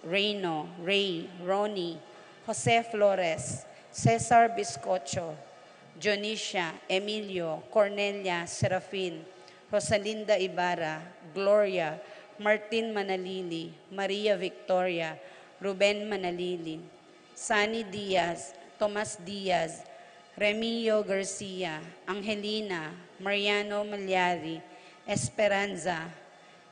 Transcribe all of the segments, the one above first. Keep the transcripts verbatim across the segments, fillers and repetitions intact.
Reyno, Rey, Ronnie, Jose Flores, Cesar Biscocho, Dionisia, Emilio, Cornelia, Serafin, Rosalinda Ibarra, Gloria, Martin Manalili, Maria Victoria, Ruben Manalili, Sunny Diaz, Tomas Diaz, Remio Garcia, Angelina, Mariano Malyari, Esperanza,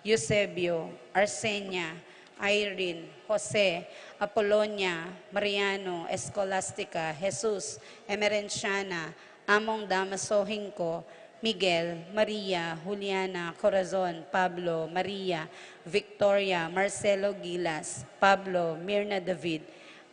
Eusebio, Arsenia, Irene, Jose, Apolonia, Mariano, Escolastica, Jesus, Emerenciana, Among Damaso Hinco, Miguel, Maria, Juliana, Corazon, Pablo, Maria, Victoria, Marcelo Gilas, Pablo, Mirna David,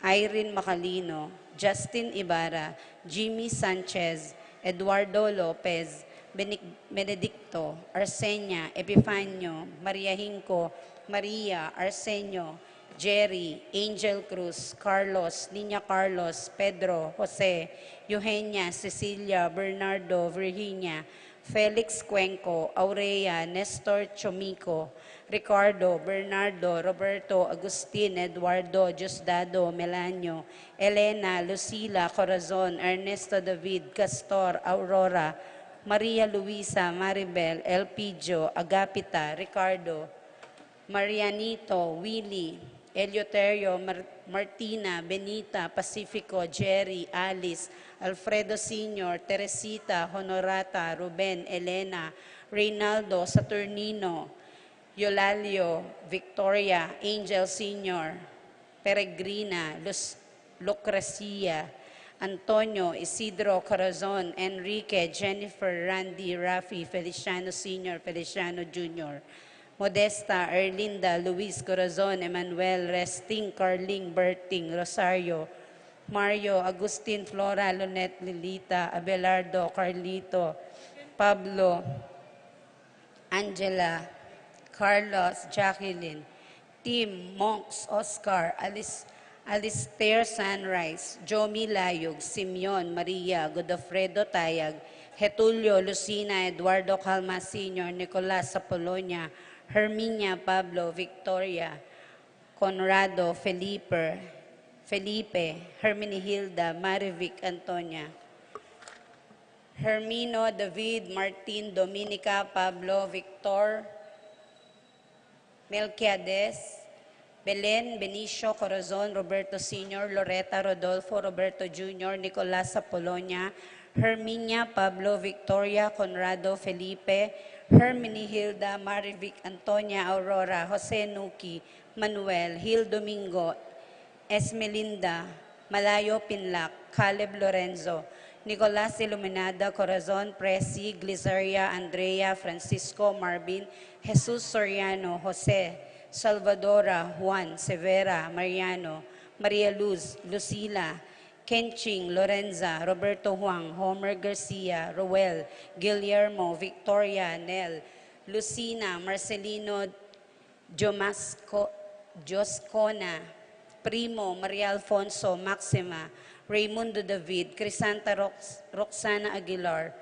Irene Macalino, Justin Ibarra, Jimmy Sanchez, Eduardo Lopez, Benic-, Benedicto, Arsenia, Epifanio, Maria Hinco, Maria, Arsenio, Jerry, Angel Cruz, Carlos, Niña Carlos, Pedro, Jose, Eugenia, Cecilia, Bernardo, Virginia, Felix Cuenco, Aurea, Nestor Chomico, Ricardo, Bernardo, Roberto, Agustin, Eduardo, Diosdado, Melanio, Elena, Lucila, Corazon, Ernesto, David, Castor, Aurora, Maria Luisa, Maribel, Elpidio, Agapita, Ricardo, Marianito, Willy, Eleuterio, Mar-, Martina, Benita, Pacifico, Jerry, Alice, Alfredo Senior, Teresita, Honorata, Ruben, Elena, Reynaldo, Saturnino, Eulalio, Victoria, Angel Senior, Peregrina, Luz-, Lucrecia, Antonio, Isidro, Corazon, Enrique, Jennifer, Randy, Rafi, Feliciano Senior, Feliciano Junior, Modesta, Erlinda, Luis, Corazon, Emmanuel, Resting, Carling, Berting, Rosario, Mario, Agustin, Flora, Lunette, Lilita, Abelardo, Carlito, Pablo, Angela, Carlos, Jacqueline, Tim, Monks, Oscar, Alis-, Alistair, Sunrise, Jomi, Layug, Simeon, Maria, Godofredo, Tayag, Getulio, Lucina, Eduardo, Calma Senior, Nicolas, Apolonia, Herminia, Pablo, Victoria, Conrado, Felipe, Felipe, Herminihilda, Marivic, Antonia, Hermino, David, Martin, Dominica, Pablo, Victor, Melquiades, Belen, Benicio, Corazon, Roberto Senior, Loreta, Rodolfo, Roberto Junior, Nicolas, Apolonia, Herminia, Pablo, Victoria, Conrado, Felipe, Herminihilda, Marivic, Antonia, Aurora, Jose, Nuki, Manuel, Hil, Domingo, Esmelinda, Malayo, Pinlac, Caleb, Lorenzo, Nicolas, Iluminada, Corazon, Presi, Gliceria, Andrea, Francisco, Marvin, Jesus, Soriano, Jose, Salvadora, Juan, Severa, Mariano, Maria Luz, Lucila, Kenching, Lorenza, Roberto, Juan, Homer, Garcia, Roel, Guillermo, Victoria, Nel, Lucina, Marcelino, Jomasco-, Joscona, Primo, Maria Alfonso, Maxima, Raymundo, David, Crisanta, Rox-, Roxana Aguilar,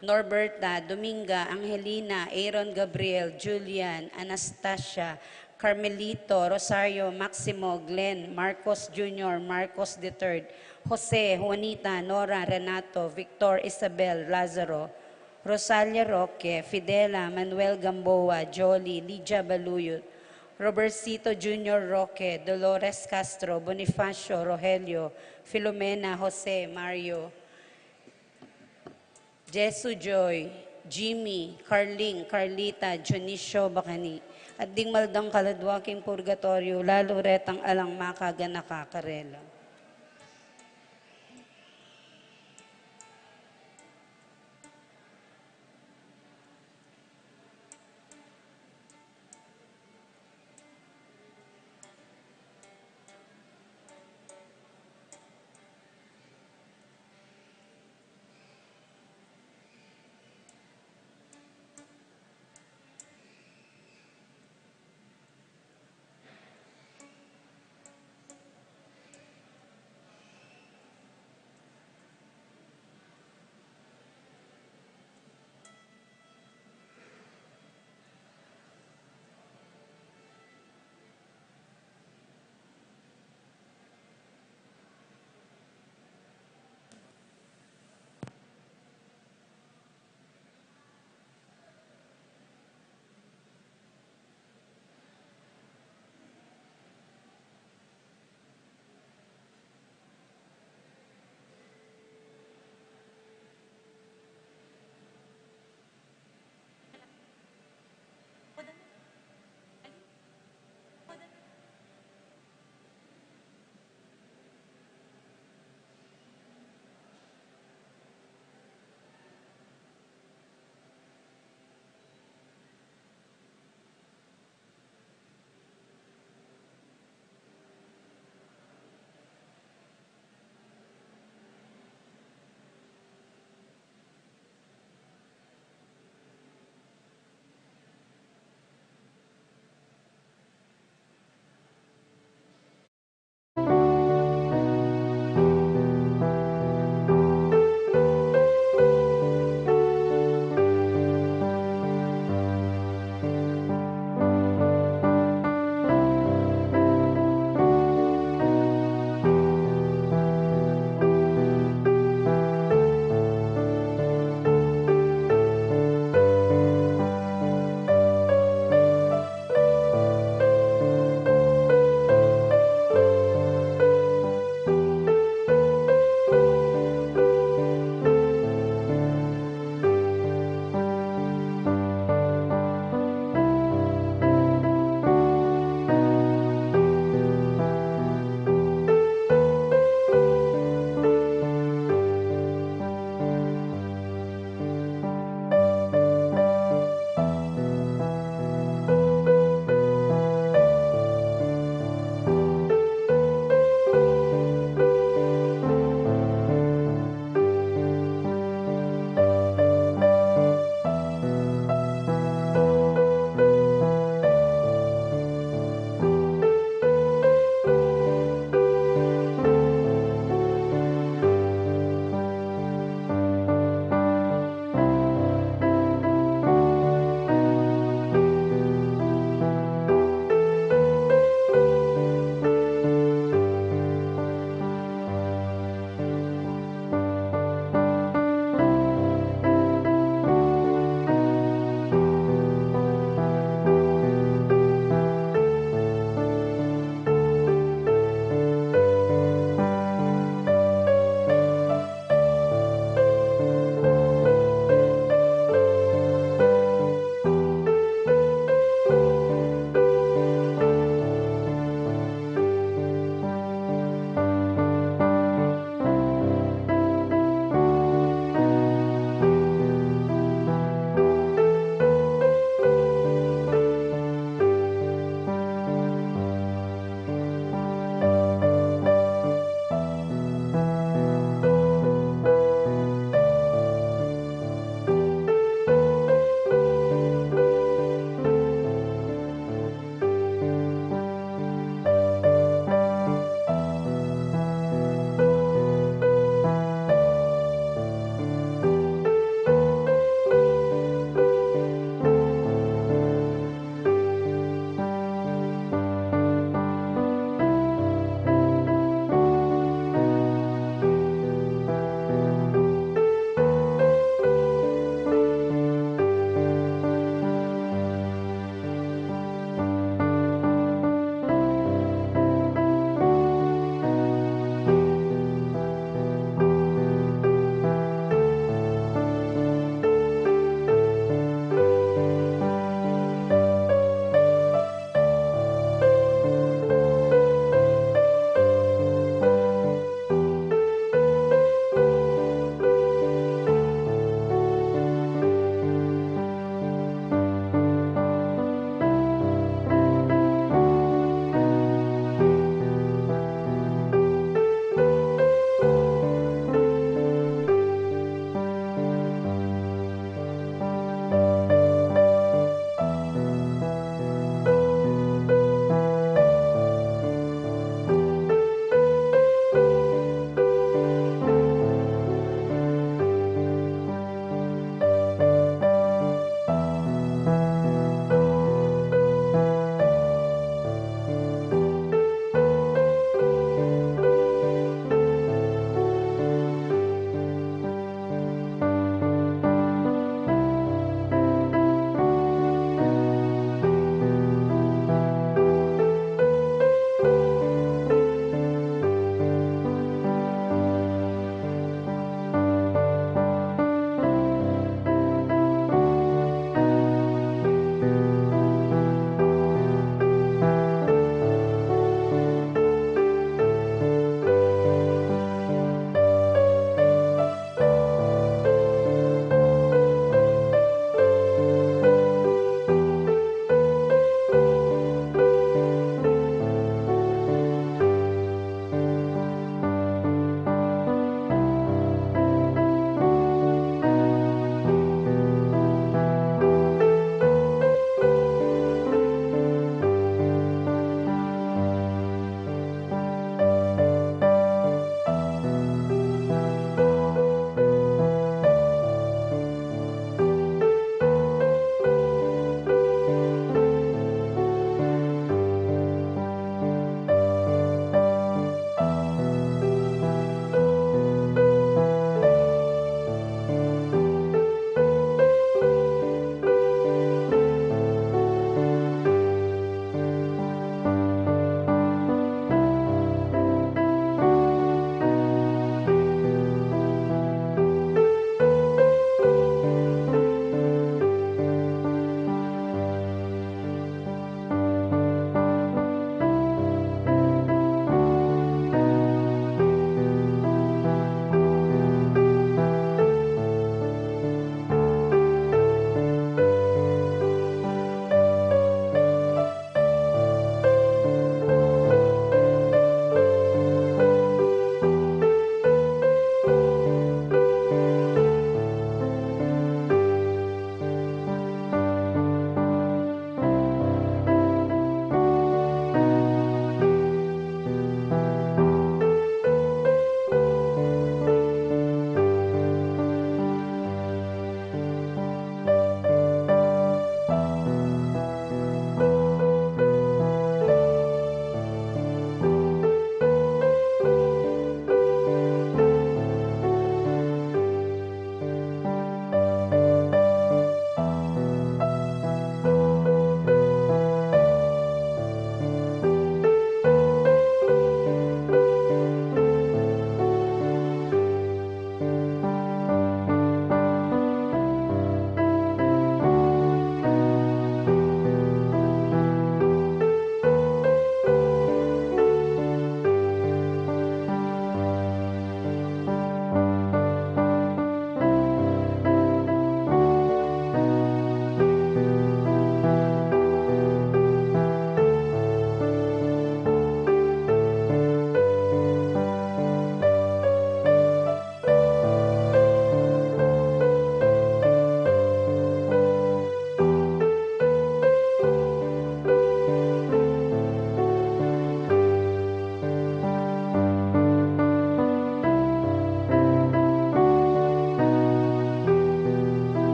Norberta, Dominga, Angelina, Aaron, Gabriel, Julian, Anastasia, Carmelito, Rosario, Maximo, Glenn, Marcos Junior, Marcos the third, Jose, Juanita, Nora, Renato, Victor, Isabel, Lazaro, Rosalia Roque, Fidela, Manuel Gamboa, Jolie, Lydia Baluyot, Robertcito Junior Roque, Dolores Castro, Bonifacio, Rogelio, Filomena, Jose, Mario, Jesu, Joy, Jimmy, Carling, Carlita, Dionisio, Bacani, at ding maldang kaladwa king purgatoryo, lalu retang alang makaganaka karela.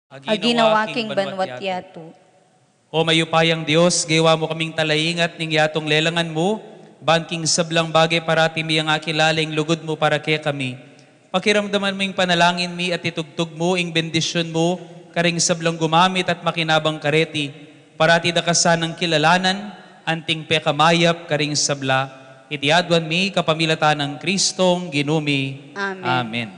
A ginawa king banwa't yatu. O mayupayang Dios, gewa mu kaming talaingat ning yatung lelangan mu, ban king sablang bage parati mi ngan akilala ing lugud mu para kekami. Pakiramdaman mu ing panalangin mi at itugtug mu ing bendisyun mu karing sablang gumamit at makinabang kareti. Parati da ka sanang kilalanan, anting pekamayap karing sabla. Iti aduan mi kapamilatan nang Kristong Ginu mi. Amen. Amen.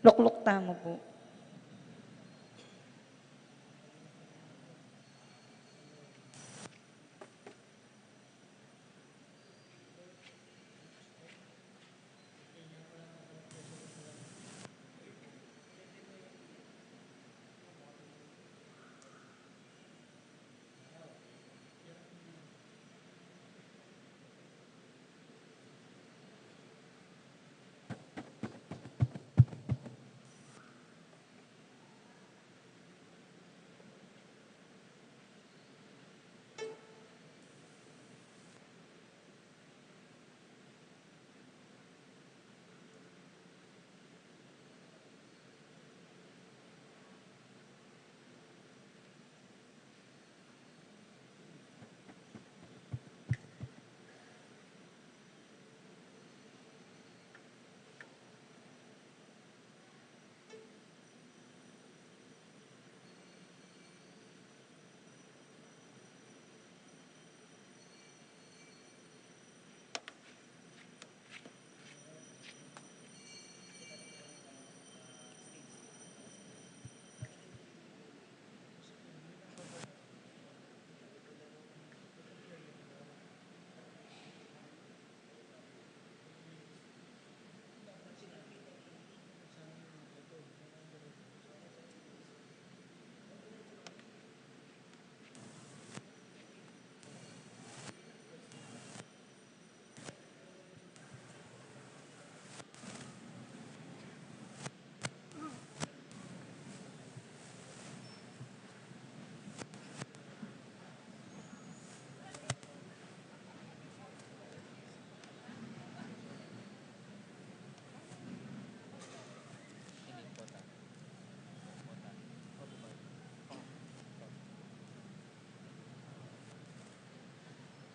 Lukluk tamu pu.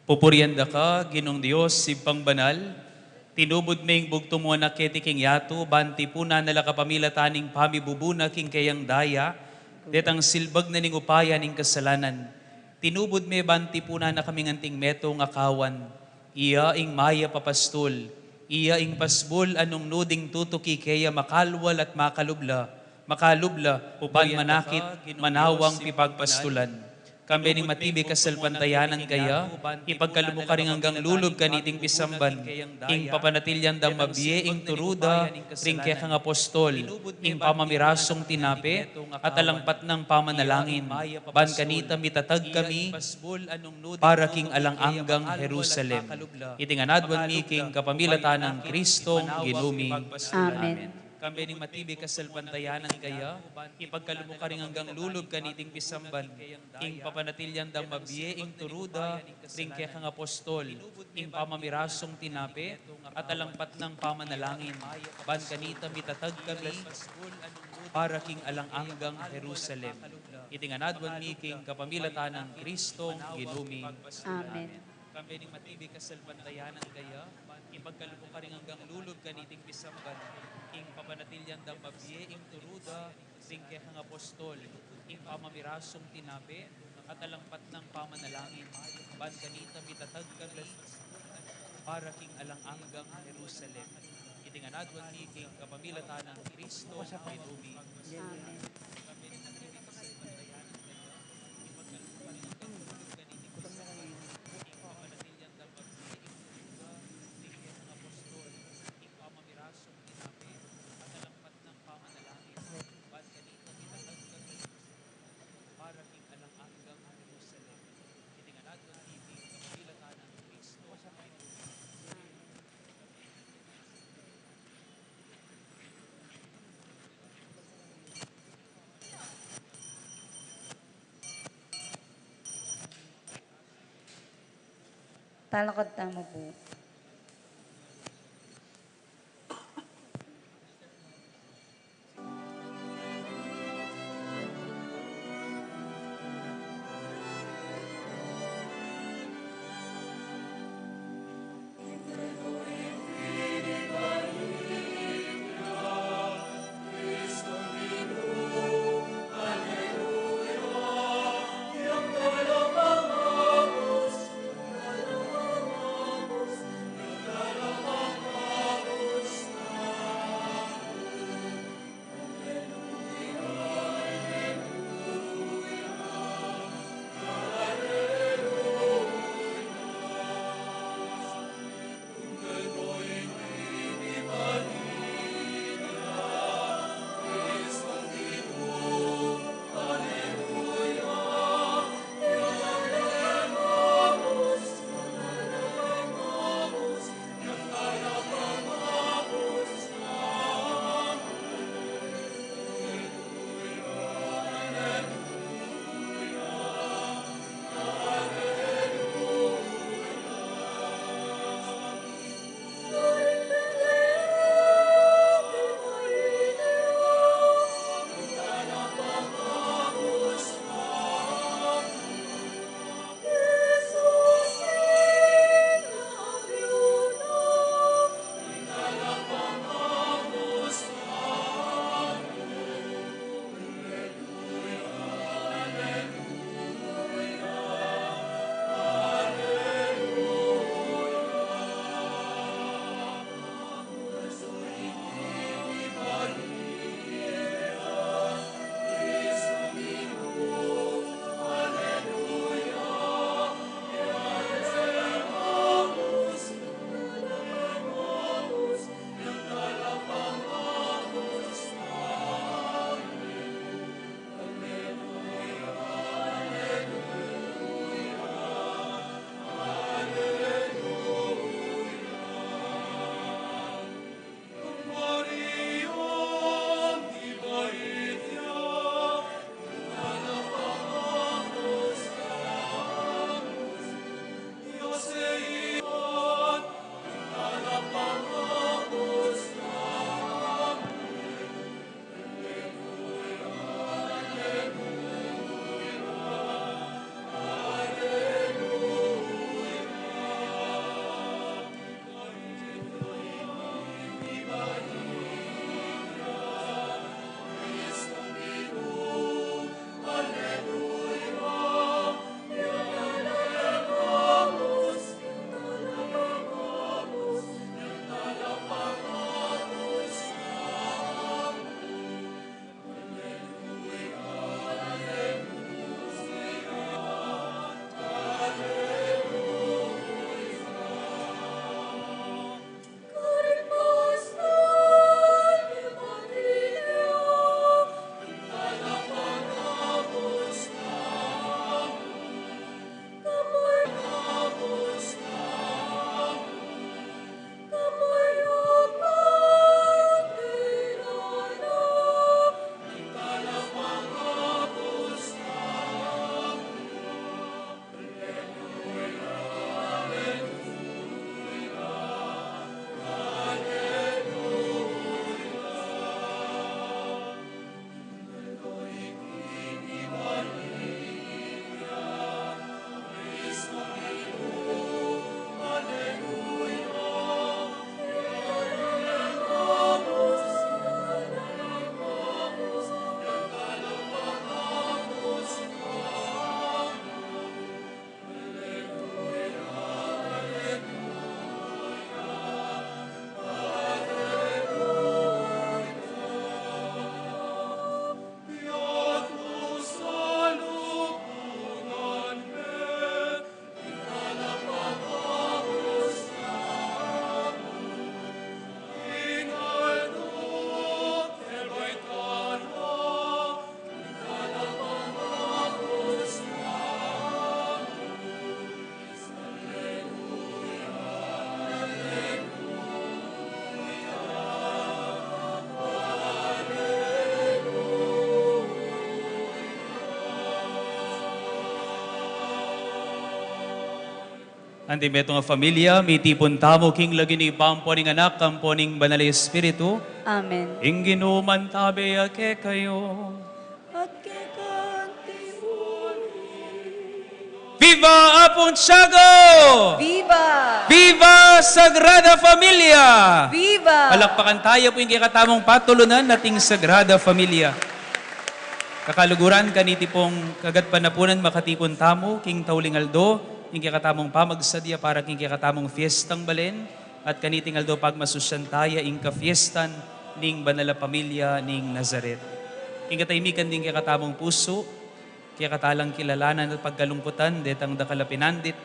Pupurian da ka, Ginung Dios, Ibpang banal, tinubud me ing bugtung mung Anak keti king yatu, ban tipunan na la kapamilatan ning pamibubuna king keyang daya, detang silbag na ning upaya ning kasalanan. Tinubud me ban tipunan na kaming anting metung a kawan. Iya ing mayap a pastul, iya ing pasbul a nung nu ding tutuki keya makalwal at makalubla, makalubla, ban manakit, manawang pipagpastulan. Kambe ning matibik a salpantayanan kaya, ipagkalub mu karing anggang lulub kaniting pisamban, ing papanatilian dang mabie ing turu da ring kekang apostol, ing pamamirasung tinape, at alang patnang pamanalangin, ban kanita mitatag kami para king alang anggang Jerusalem. Iti ngan aduan mi king kapamilatan nang Kristong Ginu mi. Amen. Kambe ning matibik a salpantayanan kaya, ipagkalub mu karing anggang lulub kaniting pisamban, ing papanatilian dang mabie ing turu da ring kekang apostol, ing pamamirasung tinape, at alang patnang pamanalangin, ban kanita mitatag kami para king alang anggang Jerusalem. Iti ngan aduan mi king kapamilatan nang Kristong Ginu mi. Amen. Kambe ning matibik a salpantayanan kaya, ipagkalub mu karing anggang lulub kaniting pisamban, ing papanatilian dang mabie ing turu da ring kekang apostol, ing pamamirasung tinape, at alang patnang pamanalangin, ban kanita mitatag kami para king alang anggang Jerusalem. Iti ngan aduan mi king kapamilatan nang Kristong Ginu mi. Amen. Talakad tamu pu. Anti metung a familia, mitipun tamu king lagyu ning Ibpa, ampo ning Anak, ampo ning Banal a Espiritu. Amen. Ing Ginu mantabe ya kekayu. At keka antimurin. Viva Apung Tiago! Viva! Viva Sagrada Familia! Viva! Palakpakan taya pu ing kekatamung patulunan ating Sagrada Familia. Kakaluguran, kaniti pung kagatpanapunan makatipun tamu king tauling aldo ning kekatamung pamagsadya para king kekatamung fiestang balen, at kaniting aldo pagmasusyan taya ing kafiestan ning Banal a Pamilya ning Nazaret. King katahimikan ding kekatamung pusu, kekatalang kilalanan at pagkalungkutan detang dakal a pinandit,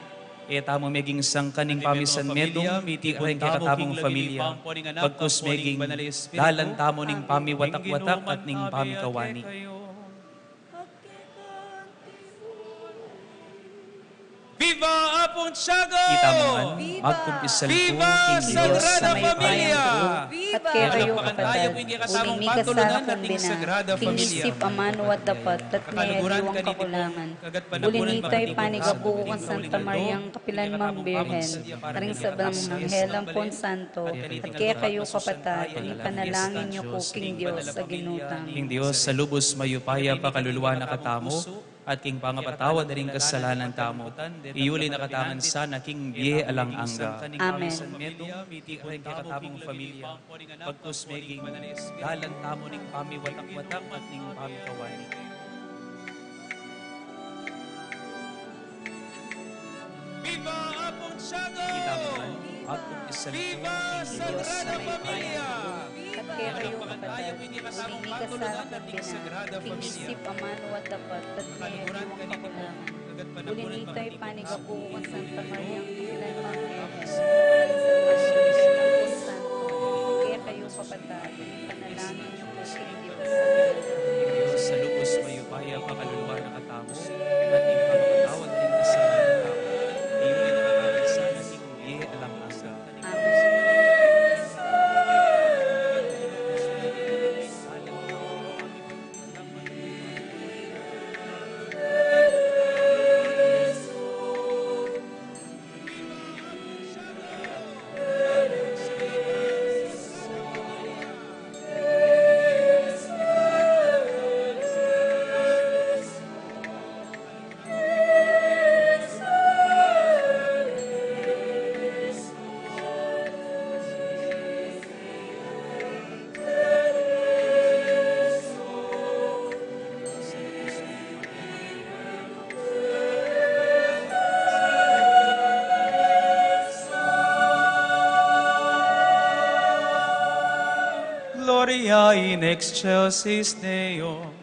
e tamu meging sangkan ning pamisan metung, mitipun king kekatamung familia, bagkus meging dalan tamu ning pamiwatak-watak at ning pamikawani. Viva Apung Tiago! Itamu ngan, magkumpisal ku king Dios a mayupayang loob, at kekayu kapatad, uling mikasala kung binan king isip, amanu at dapat, datang e aliwang kakulangan. Uli nita, ipanyawad ku king Santa Mariang kapilan man Birhen, karing sablang anghel ampon santo, at kekayu kapatad, ipanalangin yu ku king Dios a Ginu tamu. Ing Dios a lubus mayupaya pakalulu na katamu, at king pangapatawad da ring kasalanan tamu, iyuli na katamu ngan sana king bie alang angga. Amen. Bagkus meging dalan tamu ning pamiwatak-watak at ning pamikawani. Viva Apung Tiago! Itamu ngan, magkumpisal ku king Dios a mayupaya. At kekayu kapatad, uling mikasala kung binan king isip, amanu at dapat, datang e aliwang kakulangan. Uli nita, ipanyawad ku king Santa Mariang kapilan man Birhen, karing sablang anghel ampon santo, at kekayu kapatad, ipanalangin yu ku king Dios a Ginu tamu. Ing Dios a lubus mayupaya pakalulu na katamu, at ipanyawad da ring kasalanan tamu, iyuli na katamu ngan sana king bie alang angga. Amen. Gloria in excelsis Deo.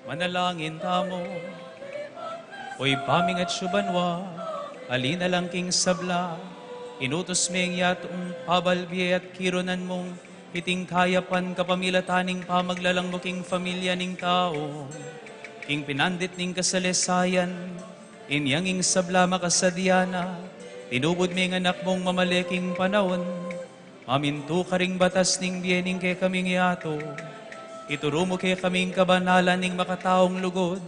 Manalangin tamu. O Ibpa ming atsu banua, ali na lang king sabla, inutus me ing yatung pabalbie at kirunan mung iting kayapan kapamilatan ning pamaglalang mu king pamilya ning tau, king pinandit ning kasalesayan, inyang ing sabla makasadya na, tinubud me ing anak mung mamale king panaun, mamintu karing batas ning bie ning kekaming yatu. Ituru mu kekaming kabanalan ning makataung lugud.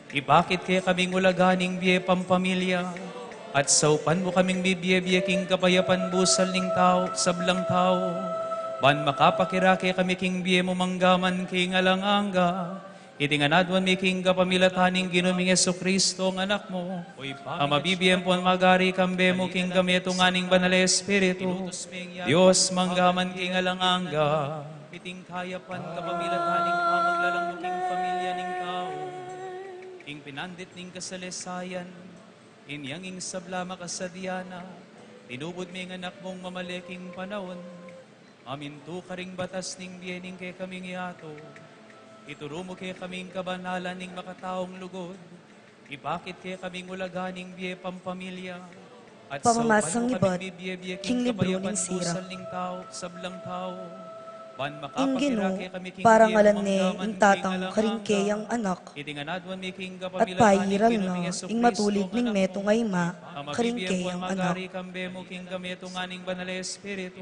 Ipakit kekaming ulaga ning bie pampamilya. At saupan mu kaming bibie-bie king kapayapan busal ning tau, sablang tau. Ban makapakirake kami king bie mu manggaman king alang angga. Iti ngan aduan mi king kapamilatan ning Ginu ming Jesucristo, ing Anak mu, a mabibie ampon magari kambe mu king kametungan ning Banal a Espiritu, Dios, manggaman king alang angga. Iting kayapan kapamilatan ning pamaglalang mu king pamilya ning tau, king pinandit ning kasalesayan, inyang ing sabla makasadya na, tinubud me ing anak mung mamale king panaun, mamintu karing batas ning bie ning kekaming yatu. Ituru mu kekaming kabanalan ning makataung lugud. Ipakit kekaming ulaga ning bie pampamilya. At saupan mu kaming bibie-bie king kapayapan busal ning tau, sablang tau. Ban makapakirake kami king bie mu manggaman king alang angga. Ing Ginu, parangalan ne ing Tatang karing keyang anak, at pairal na ing matulid ning metung a ima karing keyang anak.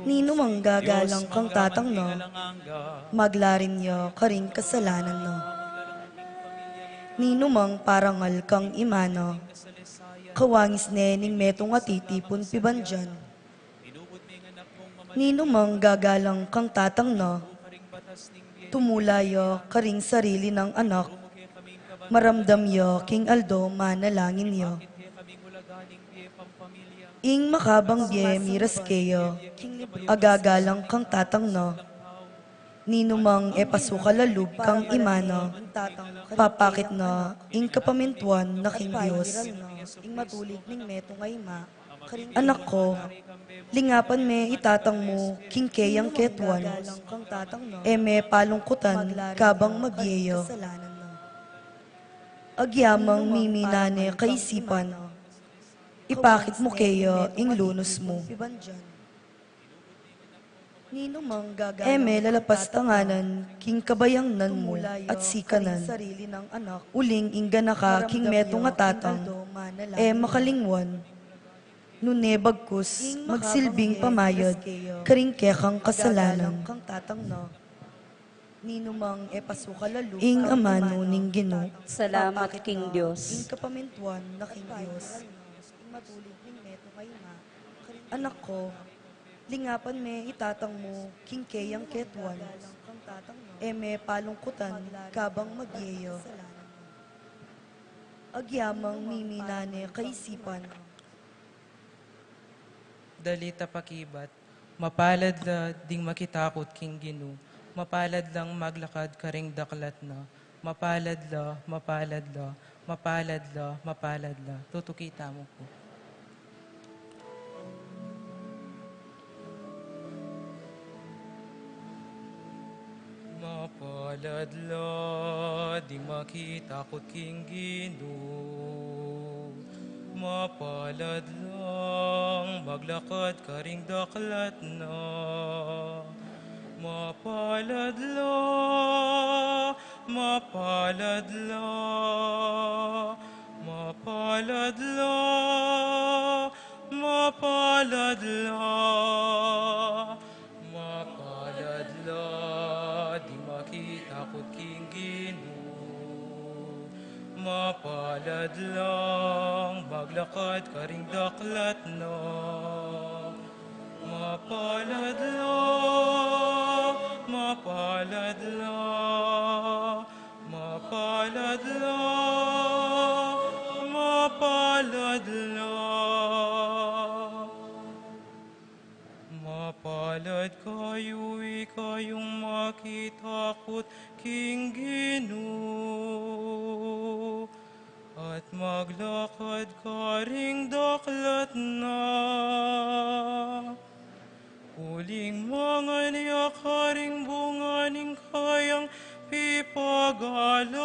Ninumang gagalang kang tatang na, maglarin ya karing kasalanan na. Ninumang parangal kang ima na, kawangis ne ning metung a titipun pibandian. Ninumang gagalang kang tatang na, tumula ya karing sarili nang anak, maramdam ya king aldo manalangin ya. Ing makabang bie miras keya, a gagalang kang tatang na, ninumang e pasukal a lub kang ima na, papakit na ing kapamintuan na king Dios. Ing matulid ning metung a ima, Anak ko, lingapan me i tatang mu king keyang ketuan, e me palungkutan kabang mabie ya. Agyamang mimina ne kaisipan, ipakit mu keya ing lunus mu. E me lalapastanganan king kabayangnan mu at sikanan. Uling ing ganaka king metung a tatang, e makalingwan, nune bagkus magsilbing pamayad karing kekang kasalanan. Ing amanu ning Ginu. Salamat king Dios. Ing kapamintuan na king Dios. Anak ko, lingapan me i tatang mu king keyang ketuan, e me palungkutan kabang mabie ya. Agyamang mimina ne kaisipan. Dalit a pakibat. Mapalad la ding makitakut king Ginu, mapalad lang maglakad karing daklat na, mapalad la, mapalad la, mapalad la, mapalad la. Tutuki tamu pu. Mapalad la ding makitakut king Ginu, mapalad lang maglakad karing daklat na. Mapalad la, mapalad la, mapalad la, mapalad la, mapalad la ding makitakut king Ginu. Mapalad lang maglakad karing daklat na. Mapalad la, mapalad la, mapalad la, mapalad la. Mapalad kayu, ikayung makitakut king Ginu, at maglakad karing daklat na. Uling mangan ya karing bunga ning kayang pip- pagalan,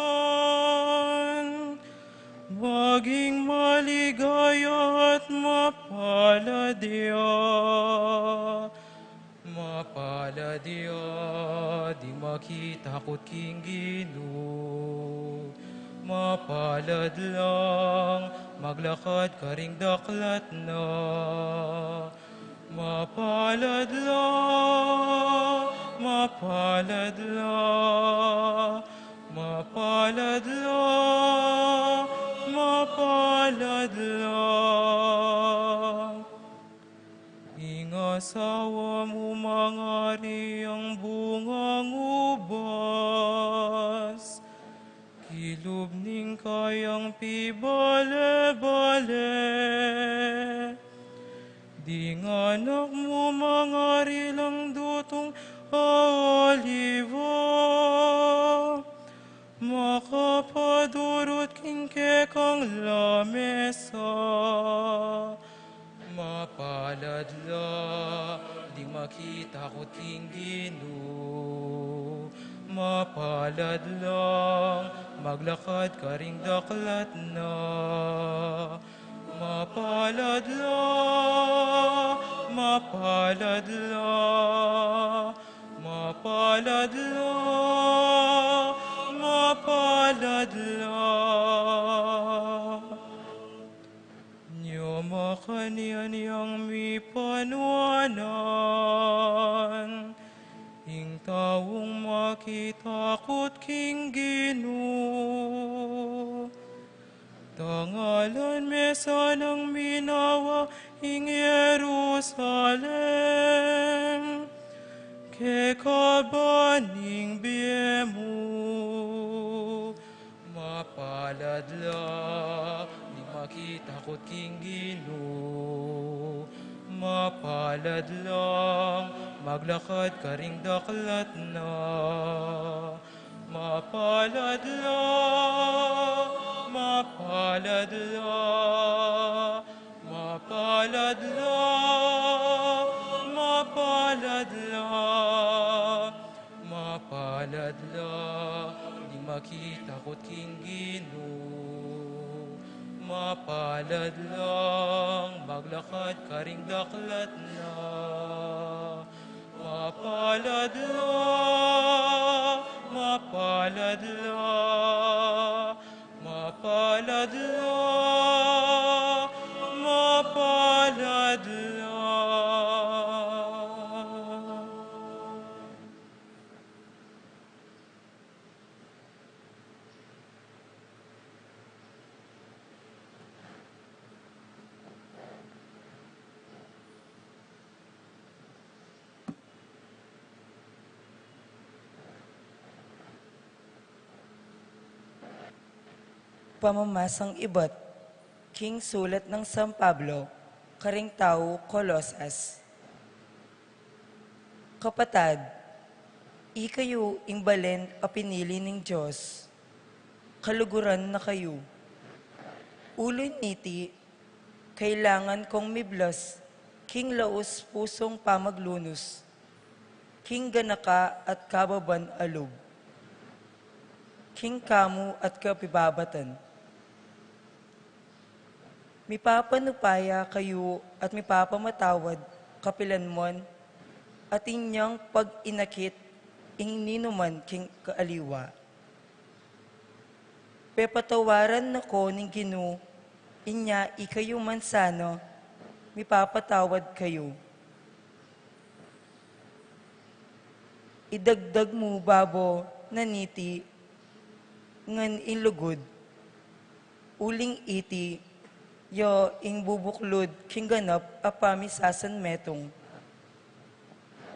maging maligaya at mapalad ya. Mapalad ya ding makitakut king Ginu. Mapalad lang maglakad karing daklat na. Mapalad la, mapalad la, mapalad la, mapalad la. Ing asawa mu mangari yang bungang ubas, kilub ning kayang pibale-bale. Ding anak mu mangari lang dutung a oliva, makapadurut king kekang lamesa. Mapalad la ding makitakut king Ginu. Mapalad lang maglakad karing daklat na. Mapalad la, mapalad la, mapalad la, mapalad la. Nya makanyan yang mipanuanan, ing taung makitakut king Ginu. Tangalan me sanang minawa ing Jerusalem keka ban ning bie mu. Mapalad la ding makitakut king Ginu. Mapalad lang maglakad karing daklat na. Mapalad la, mapalad la, mapalad la, mapalad la, mapalad la ding makitakut king Ginu. Mapalad lang maglakad karing daklat na. Mapalad la, mapalad la, mapalad la, mapalad la. Pamamasang ibat king sulat nang San Pablo karing tau Colosas. Kapatad, ikayu ing balen a pinili ning Dios. Kaluguran na kayu. Uli niti, kailangan kong miblas king laus pusung pamaglunus king ganaka at kababan a lub, king kamu at kapibabatan. Mipapanupaya kayu at mipapamatawad kapilanman, at inyang pag-inakit ing ninuman king kaaliwa. Pepatawaran na ko ning Ginu, inya ikayu man sana, mipapatawad kayu. Idagdag mu babo na niti ngan ing lugud, uling iti ya ing bubuklud king ganap a pamisasanmetung.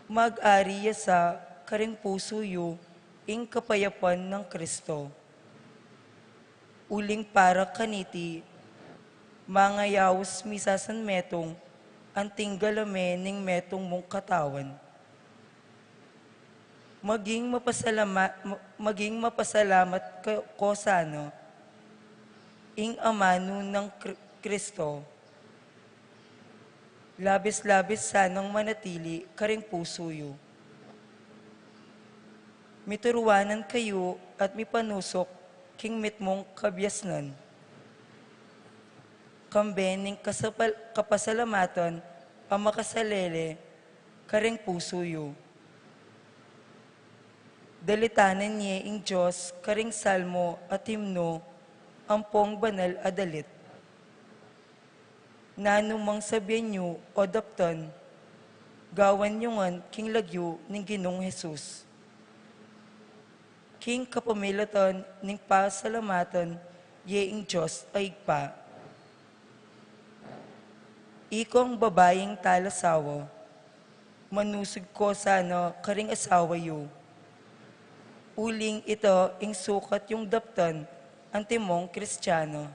Mag-ari ya sa karing pusu yu ing kapayapan nang Kristo. Uling para kaniti, mangayaus misasanmetung anting galame ning metung mung katawan. Maging mapasalama-, ma-, maging mapasalamat ka-, ko sana ing amanu nang Kri-, Kristo. Labis-labis sanang manatili karing pusu yu. Mituruanan kayu at mipanusuk king mitmung kabiasnan, kambe ning kasapal-, kapasalamatan a makasalele kareng pusu yu. Dalitanan ye ing Dios kareng salmo at himno ampong banal a dalit. Nanu mang sabian yu o daptan, gawan yu ngan king lagyu ning Ginung Jesus. King kapamilatan ning pasalamatan ye ing Dios a Ibpa. Ikong babaing talasawa, manusug ko sana karing asawa yu. Uling ita ing sukat yung daptan antimong Kristiana.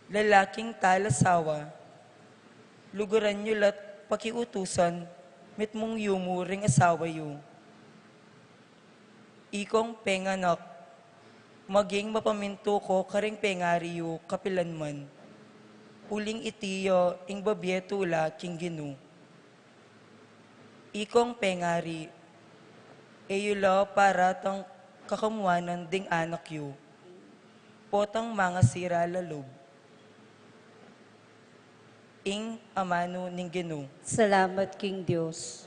Lalaking talasawa, luguran yu la't pakiutusan mitmung yumu ring asawa yu. Ikong penganak, maging mapamintu ko karing pengari yu kapilanman. Uling iti ya ing babie tula king Ginu. Ikong pengari, e yu la paratang kakamuanan ding anak yu. Potang mangasira la lub. Ing amanu ning Ginu. Salamat king Dios.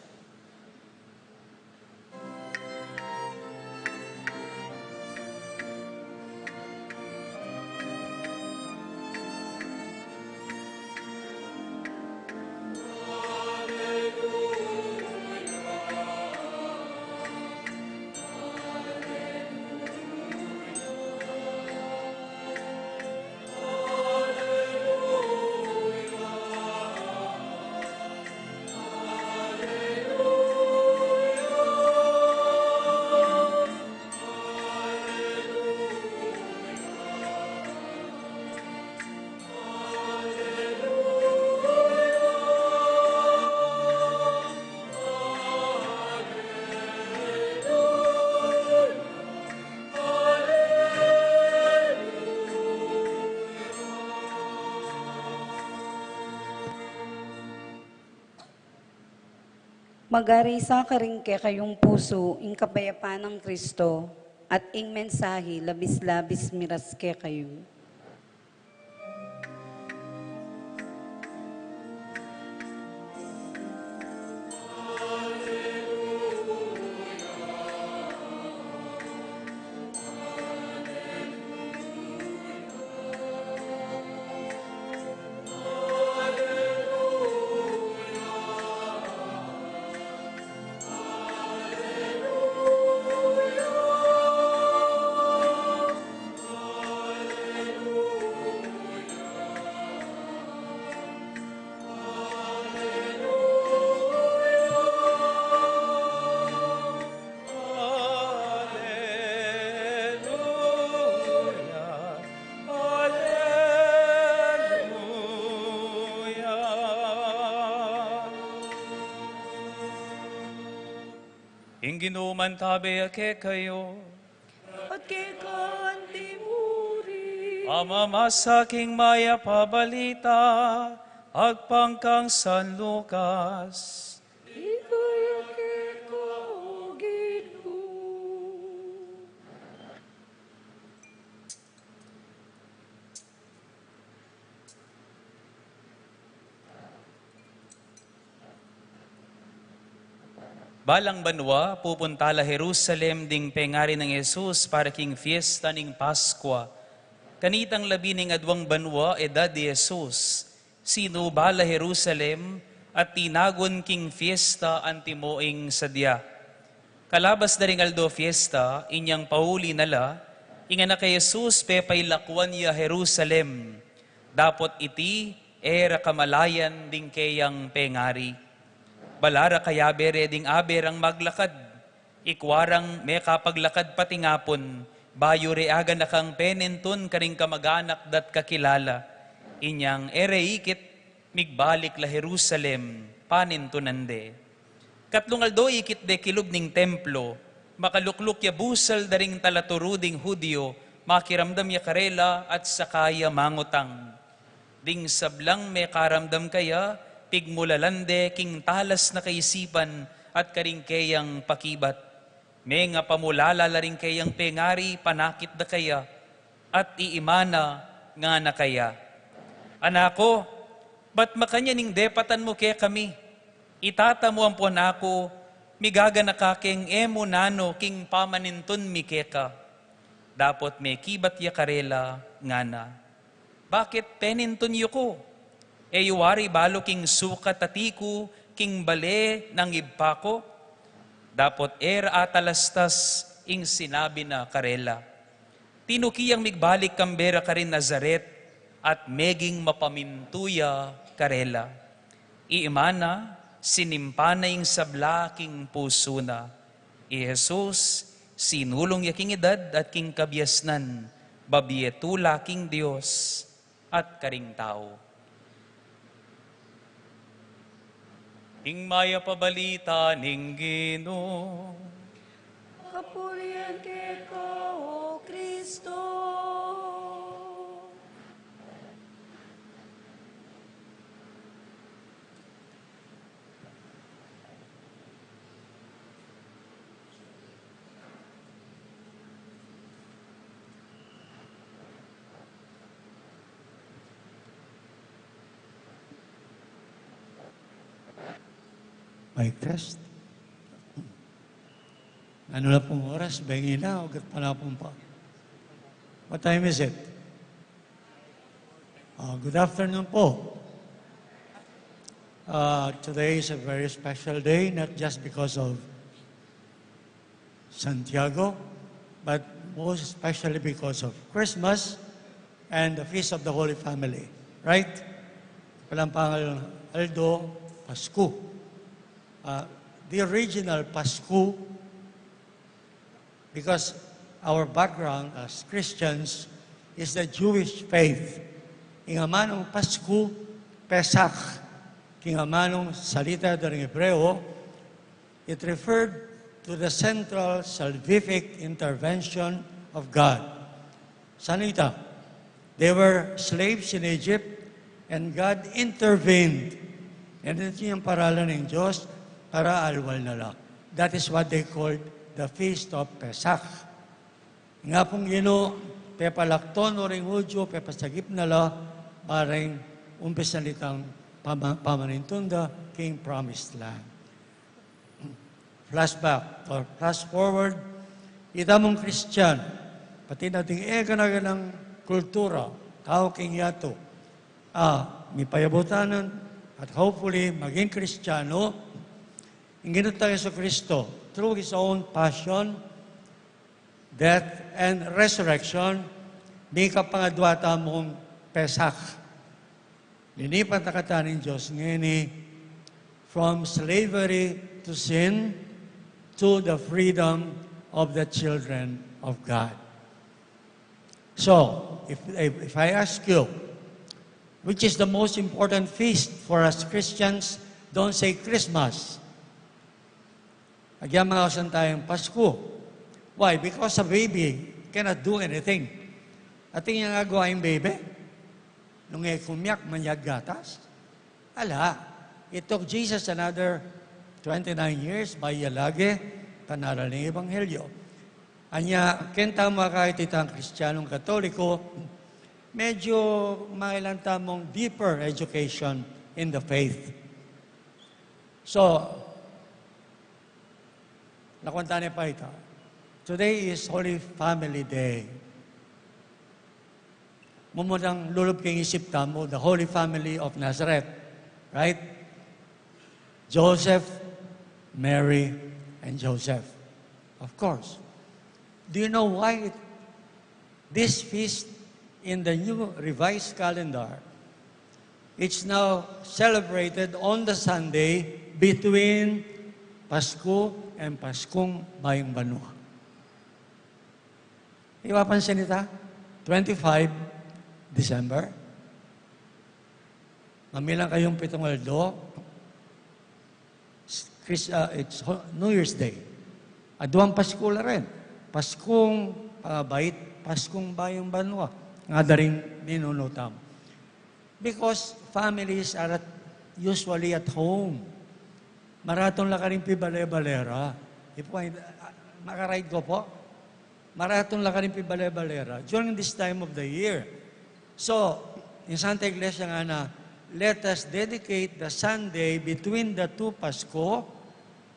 Magari sa karing kekayung pusu ing kapayapan nang Kristo, at ing mensahe labis-labis miras kekayu. Aleluya. Aleluya. Ing Ginu mantabe ya kekayu. At keka antimurin. Pamamasa king Mayap a Balita agpang kang San Lucas. Ligaya keka, O Ginu. Balang banua, pupunta la Jerusalem ding pengari nang Jesus para king fiesta ning Paskua. Kanitang labi ning aduang banua edad di Jesus, sinuba la Jerusalem at tinagun king fiesta antimo ing sadya. Kalabas da ring aldo fiesta, inyang pauli na la, ing anak a Jesus pepailakuan ya Jerusalem, dapot iti e ra kamalayan ding keyang pengari. Bala ra kayabe re ding abe rang maglakad, ikua rang mekapaglakad patingapun, bayu re aganakang penintun karing kamaganak da't kakilala. Inyang e re ikit, migbalik la Jerusalem, panintunan de. Katlung aldo ikit de kilub ning templo, makalukluk ya busal da ring talaturu ding Judio, makiramdam ya karela at saka ya mangutang. Ding sablang mekaramdam kaya, pigmulalan de king talas na kaisipan at karing keyang pakibat. Mengapamulala la ring keyang pengari panakit da kaya, at iimana ngana kaya, "Anak ku, bat makanyan ing depatan mu kekami? Itata mu ampon aku, migaganaka keng e mu nanu king pamanintun mi keka." Dapot mekibat ya karela, ngana, "Bakit penintun yu ku? E yu wari balu king sukat a tiku king bale nang ibpa ku?" Dapot e ra atalastas ing sinabi na karela. Tinuki yang migbalik kambe ra karin Nazaret, at meging mapamintu ya karela. Iimana, sinimpa na ing sabla king pusu na. I Jesus, sinulung ya king edad at king kabiasnan, babie tula king Dios at karing tau. Ing mayap a balita ning Ginu. Kapurian keka, O Kristo. Mic test. Ano na pong oras? Bengi na o gatpanapun pa? What time is it? Uh, good afternoon po. Uh, today is a very special day, not just because of Santiago, but most especially because of Christmas and the Feast of the Holy Family, right? Palang pangal Aldo, Pasko. Uh, the original Pasko, because our background as Christians is the Jewish faith. Ing amanung Pasko, Pesach, king amanung salita da ring Hebreo, it referred to the central salvific intervention of God. Saan ita? They were slaves in Egypt, and God intervened. And ito yung paralan ng Diyos para alwal na la. That is what they called the Feast of Pesach. Nga pung Ginu, pepalakton no ring Hudyo, pepasagip na la, bareng umpisan itang pama-, pamanintun da king Promised Land. Flashback or flash forward, ita mung Kristiyan, pati na ding e gana-ganang kultura, tau king yatu, a, mipayabutan at hopefully maging Kristiyano, ing Ginu tang Jesucristo, through His own passion, death, and resurrection, mika pangadwa tamung Pesach. Linipat na kata ning Dios ngeni from slavery to sin to the freedom of the children of God. So, if, if, if I ask you, which is the most important feast for us Christians, don't say Christmas. Agyan mangausan tayang Pasko. Why? Because a baby cannot do anything. Atin yang agawa ing baby? Nung e kumiak, manyag gatas? Ala. It took Jesus another twenty-nine years, bayu ya lage panaral ning ebanghelyo. Anya, keng tama kahit itang Kristiyanong Katoliko, medyo mailan tamung deeper education in the faith. So, lakuan tane pa ita. Today is Holy Family Day. Mumudang lulub king isip tamu, the Holy Family of Nazareth, right? Joseph, Mary, and Joseph. Of course. Do you know why it, this feast in the new revised calendar, it's now celebrated on the Sunday between Pasko and Paskong Bayung Banua? Iwapansin ita, twenty-five December. Mamilang kayung pitung aldo, Chris-, ah, it's ho-, New Year's Day. Aduang Pasko la rin. Paskong, ah, Bait, Paskong Bayung Banua. Nga da ring ninunu tamu. Because families are at, usually at home. Maratun la karing pibale-bale ra. If I, Makaride ko po. Maratun la karin pibale-bale ra during this time of the year. So, in Santa Iglesia ngana, let us dedicate the Sunday between the two Pasko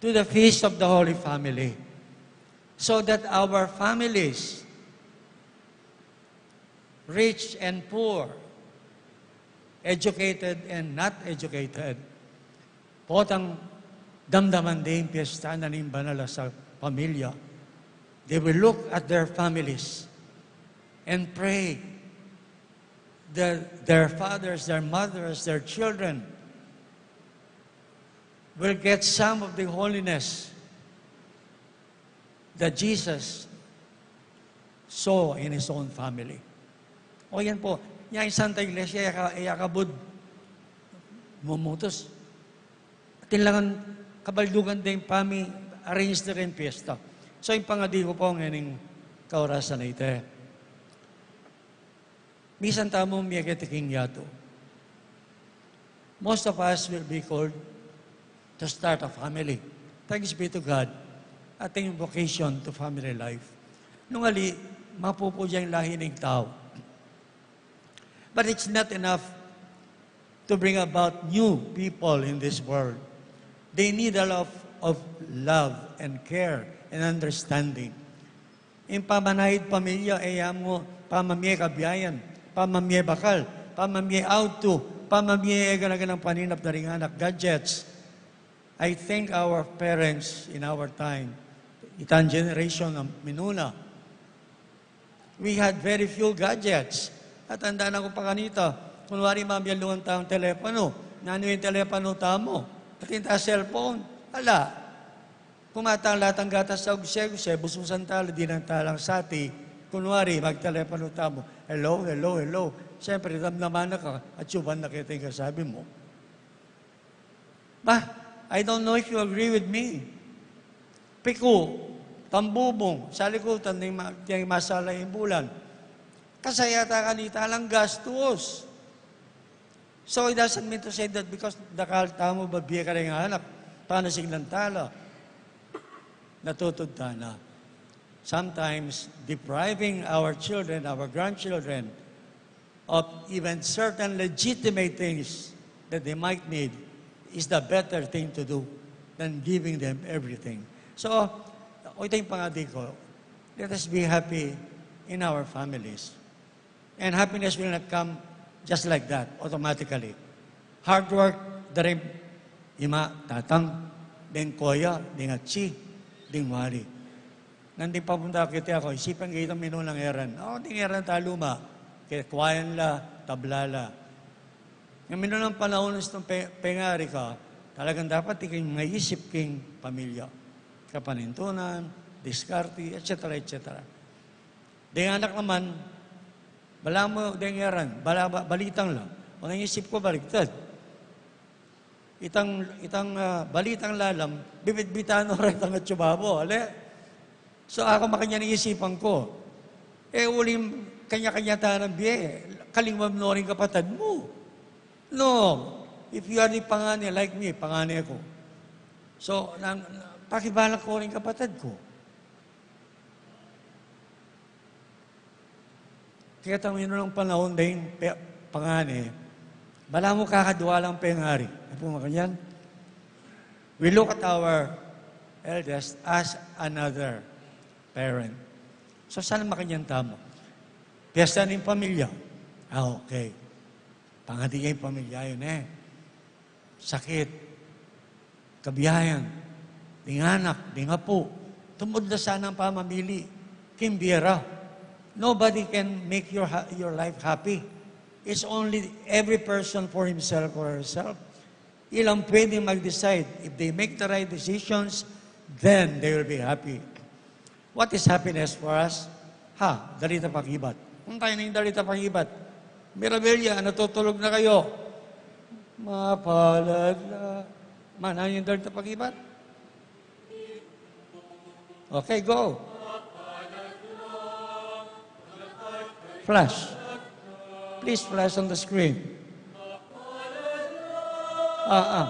to the Feast of the Holy Family, so that our families, rich and poor, educated and not educated, potang damdaman ding piyesta na ning banal a pamilya. They will look at their families and pray that their fathers, their mothers, their children will get some of the holiness that Jesus saw in his own family. O yan po, yan ing Santa Iglesia, iya ka, iya kabud mumutus. Atin lang ing kabaldugan ding pami-arrange da ring piyesta. So, ing pangadi ku po ngening kaorasan a ita, misan tamu mie keti king yatu. Most of us will be called to start a family. Thanks be to God, ating vocation to family life. Nung ali, mapupu yang lahi ning tau. But it's not enough to bring about new people in this world. They need a lot of love and care and understanding. Ing pamanaid pamilya, e ya mu pamamie kabiayan, pamamie bakal, pamamie auto, pamamie gana-ganang paninap da ring anak, gadgets. I think our parents in our time, itang generation a minuna, we had very few gadgets. At tanda na ku pa kanita, kunwari mamialungan tang telepono, nanu ing telepono tamu? Atin ta cellphone. Ala. Kumatang latang gatas sa guse-guse, busbusan tala, dinan talang sati. Kunwari, magtelepono tamu. Hello, hello, hello. Siyempre, damdaman na ka, at suban na kita ing kasabi mu. Bah, I don't know if you agree with me. Piku, tambubung, salikutan ning ma-, ning masala ing bulan. Kasayatan kanita lang gastus. So it doesn't mean to say that because dakal tamu babie karing anak, panasinan tala, natutud tana. Sometimes depriving our children, our grandchildren, of even certain legitimate things that they might need is the better thing to do than giving them everything. So, o ita ing pangadi ku, let us be happy in our families. And happiness will not come just like that, automatically. Hard work da ring ima, tatang, deng koya, deng atsi, deng wari. Nanding papunta keti aku, isipan ke itang minunang eran. O, ding eran talu ma, kekwayan la, tabla la. Ing minunang panaun, nung pe-, pengari ka, talagang dapat ika ing maisip king pamilya. Kapanintunan, diskarte, et cetera, et cetera. Deng anak naman, balamu deng eran, bala-, ba-, balitang la. O, ing isip ku baligtad. Itang, itang, ah, balitang lalam, bibitbitan no ra itang atsu babo, ale? So, aku makanyan ing isipan ku. E, uling kanya-kanya tana ing bie, kalingwan no ring kapatad mu. No, if you are the pangane, like me, pangane ku. So, nang, pakibalak ku ring kapatad ku. Ketang minunang panaun deng pe-, pangane, balamu kakadwa lang pengari. E pu makanyan? We look at our eldest as another parent. So, sana makanyan tamu. Piyesta ning pamilya. Ah, okay. Pangadi ya ing pamilya yu, e. Sakit, kabiayan, ding anak, ding apu, tumud la sana ing pamamili king bie ra. Nobody can make your ha-, your life happy. It's only every person for himself or herself. Ilang pwedeng mag-decide. If they make the right decisions, then they will be happy. What is happiness for us? Ha, dalita pakibat. Kung kayo na ing dalita pakibat. Mirabilia, natutulog na kayo. Mapalad na. Mana ing dalita pakibat? Okay, go. Flash. Please flash on the screen. Ah, ah.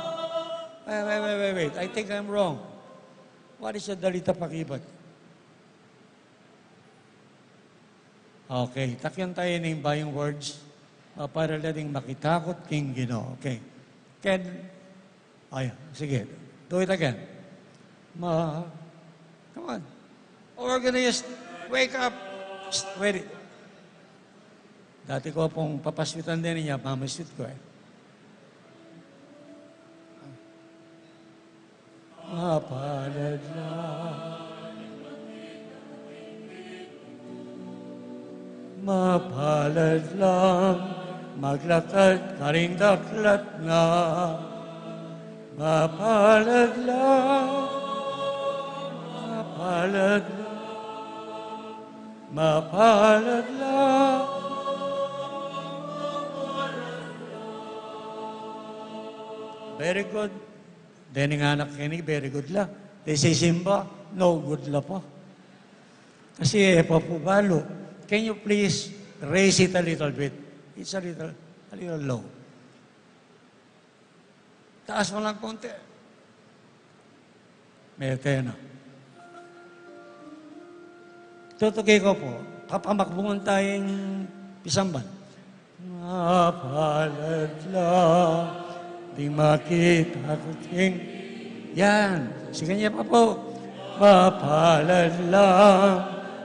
Wait, wait, wait, wait, wait. I think I'm wrong. What is a dalita pakibat? Okay, takyan tayu ning bayung words. Mapalad la ding makitakut king Ginu. Okay. Ken, ay, sige. Do it again. Ma, come on. Organist, wake up. Psst, wait. Dati ku pung papaswitan din, inya mamaswit ku e. Mapalad la. Mapalad la maglakad karing daklat na. Mapalad la. Mapalad la. Mapalad la. Very good. Deng anak keni, very good la. Deng sisimba, no good la pa. Kasi e pa pu balu. Can you please raise it a little bit? It's a little, a little low. Taas mo lang konti. Mete na. Tutuki ku pu, papamakbungan tayung pisamban. Mapalad la ding makitakut king. Yan. Sige niya pa pu. Mapalad la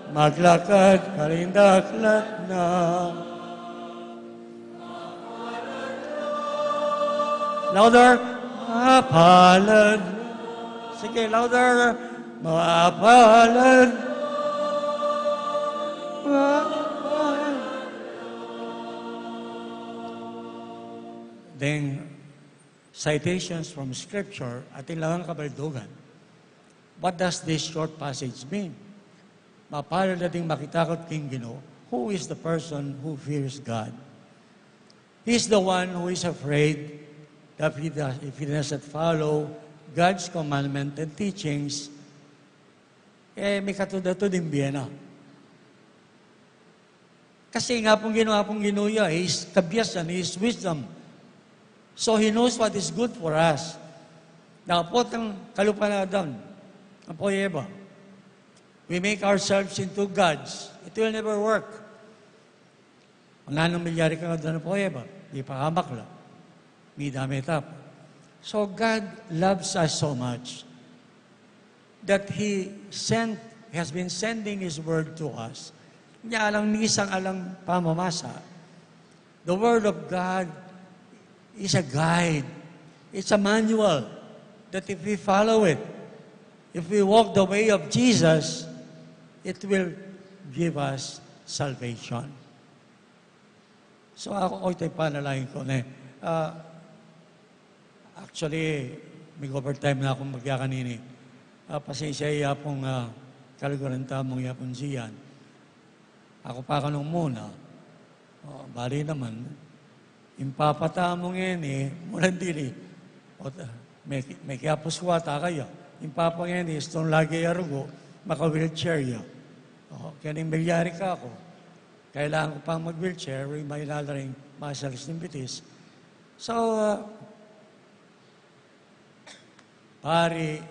maglakad karing daklat na. Louder. Mapalad. Sige, louder. Mapalad. Mapalad. Deng citations from Scripture, atin lang kabaldugan. What does this short passage mean? Mapalad la ding makitakut king Ginu. Who is the person who fears God? He's the one who is afraid that if he does, if he doesn't follow God's commandment and teachings, e, mikatuda-tuda ing bie na. Kasi ing Apung Ginu, Apung Ginu ya, his kabiasan, his wisdom. So he knows what is good for us. Now, potang kalupa na Adan, ampo i Eva. We make ourselves into gods. It will never work. Nanu ing milyari kang Adan ampo i Eva? Mipahamak la. Midame tapa. So God loves us so much that He sent, He has been sending His Word to us. Nya alang misang alang pamamasa. The Word of God is a guide. It's a manual that if we follow it, if we walk the way of Jesus, it will give us salvation. So, aku, oy, tayo panalangin ku ne. Ah, actually, mig-overtime na aku magyakanini. Ah, pasensya, iya pung, ah, kaluguran tamung iya pung siyan. Aku pa kanung muna. O, bali naman, ing papa tamu ngeni, mula dili. O, ta-, me-, mekiapus wa ta kaya. Ing papa ngeni, istung lagi ya rugu, maka-wheelchair ya. O, keni milyari kaku. Kailangan ku pang mag-wheelchair, uri mailala ring muscles ning bitis. So, uh, pari,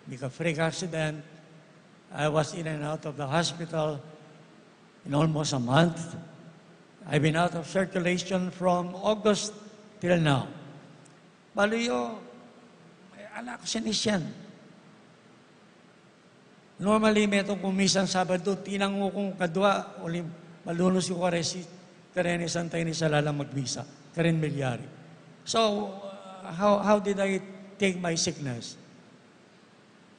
mika-freak accident. I was in and out of the hospital in almost a month. I've been out of circulation from August till now. Balu yu, e, ala ku sinisian. Normally, metung kung misang Sabadu, tinangu kung kadua, uling malunus ku kareng si, kareng Santa Ines, ala lang magmisa, kareng milyari. So, uh, how, how did I take my sickness?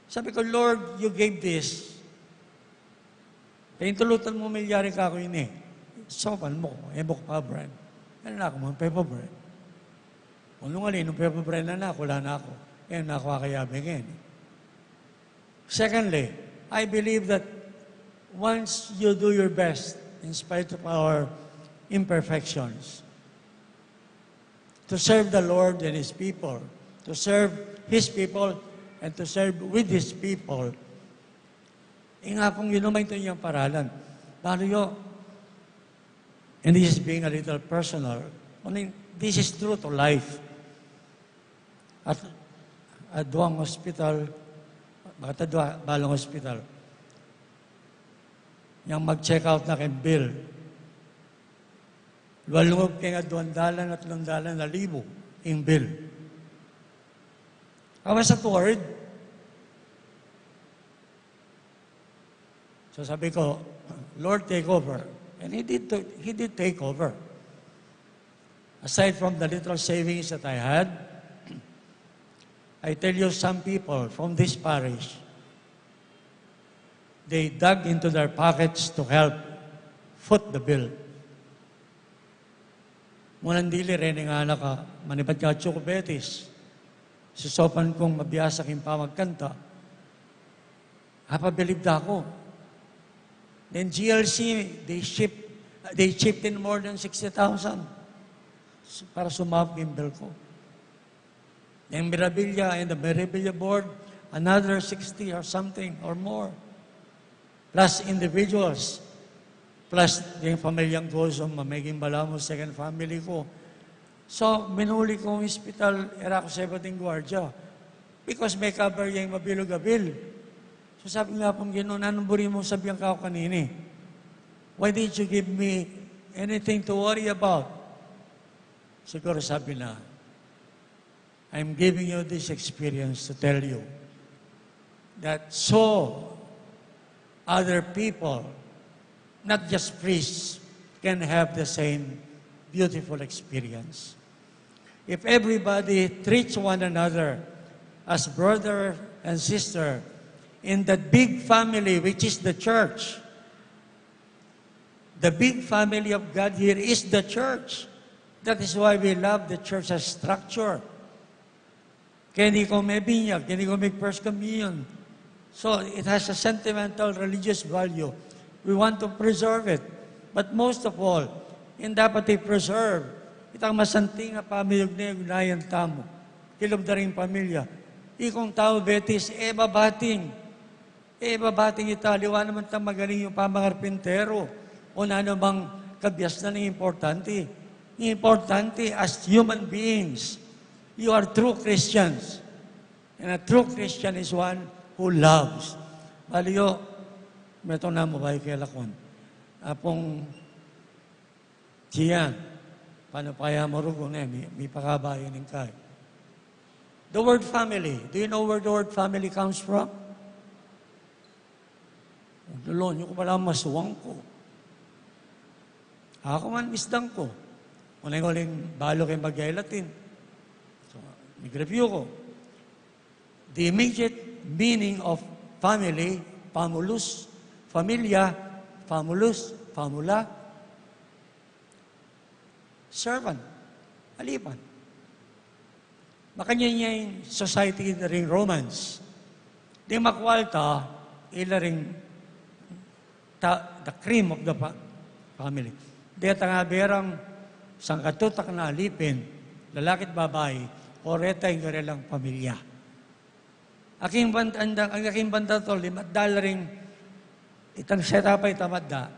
Sabi ku, "Lord, you gave this." Pintulutan mu milyari kaku ini. Saupan mu ku, e mu ku pabren. Ala na ku mang pepabren. Kung nung ali, nung pepabren na na ku, ala na ku. E na ku akayabe ngeni. Secondly, I believe that once you do your best in spite of our imperfections to serve the Lord and His people, to serve His people, and to serve with His people, ing Apung Ginu, maytu yang paralan. Balu yu, and this is being a little personal, only this is true to life. At, at duang hospital, baka dua, balung hospital. Yang mag-check out na keng Bill. Lualungub keng aduang dalan at atlung dalan a libu ing bill. I was at word. So sabi ko, "Lord, take over." And he did, he did take over. Aside from the little savings that I had, I tell you, some people from this parish, they dug into their pockets to help foot the bill. Munang dili, reng anak a, manibat ka atsu ku Betis, sisaupan kung mabiasa king pamagkanta. Apabilib da ku. Then G L C, they chip, they chipped in more than sixty thousand para sumabak ing bill ku. Then Mirabilia and the Mirabilia board, another sixty or something or more. Plus individuals. Plus ding pamilyang Gozum, a meging balamu second family ku. So, minuli kung ospital, e ra ku sebat ing guardia. Because me-cover ya ing mabilug a bill. So, sabi ku king Ginu, "Nanung buri mung sabian ku kanini? Why did you give me anything to worry about?" Siguru sabi na, "I'm giving you this experience to tell you that so other people, not just priests, can have the same beautiful experience." If everybody treats one another as brother and sister in that big family, which is the church, the big family of God here is the church. That is why we love the church as structure. Keni ku mebinyag, keni ku mig-first communion. So, it has a sentimental religious value. We want to preserve it. But most of all, ing dapat i-preserve, itang masanting a pamiyugnay-ugnayan tamu kilub da ring pamilya. Ikung tau Betis, e babating E, babating ita, aliwa naman tang magaling yung pamangarpinteru o nanu mang kabiasnan, ing importante. Ing importante, as human beings, you are true Christians. And a true Christian is one who loves. Balu yu, metung na mu bayu ke lakwan. Apung Tiyan, panu pa ya marugun e, mi, mipakabayu ning kai. The word family. Do you know where the word family comes from? Lolo, yu ku pala masuang ku. Aku man misdang ku. Uneng uling balu keng pag-Latin. So, mig-review ku. The immediate meaning of family, famulus, familia, famulus, famula, servant, alipan. Makanyan ya ing society da ring Romans. Ding makwalta, ila ring ta-, the cream of the fa-, family. Deta nga berang sangkatutak na alipin, lalaki at babai, o reta ing karelang pamilya. Aking banda, andang, aking banda to, limat da la ring itang setup a ita, mat da.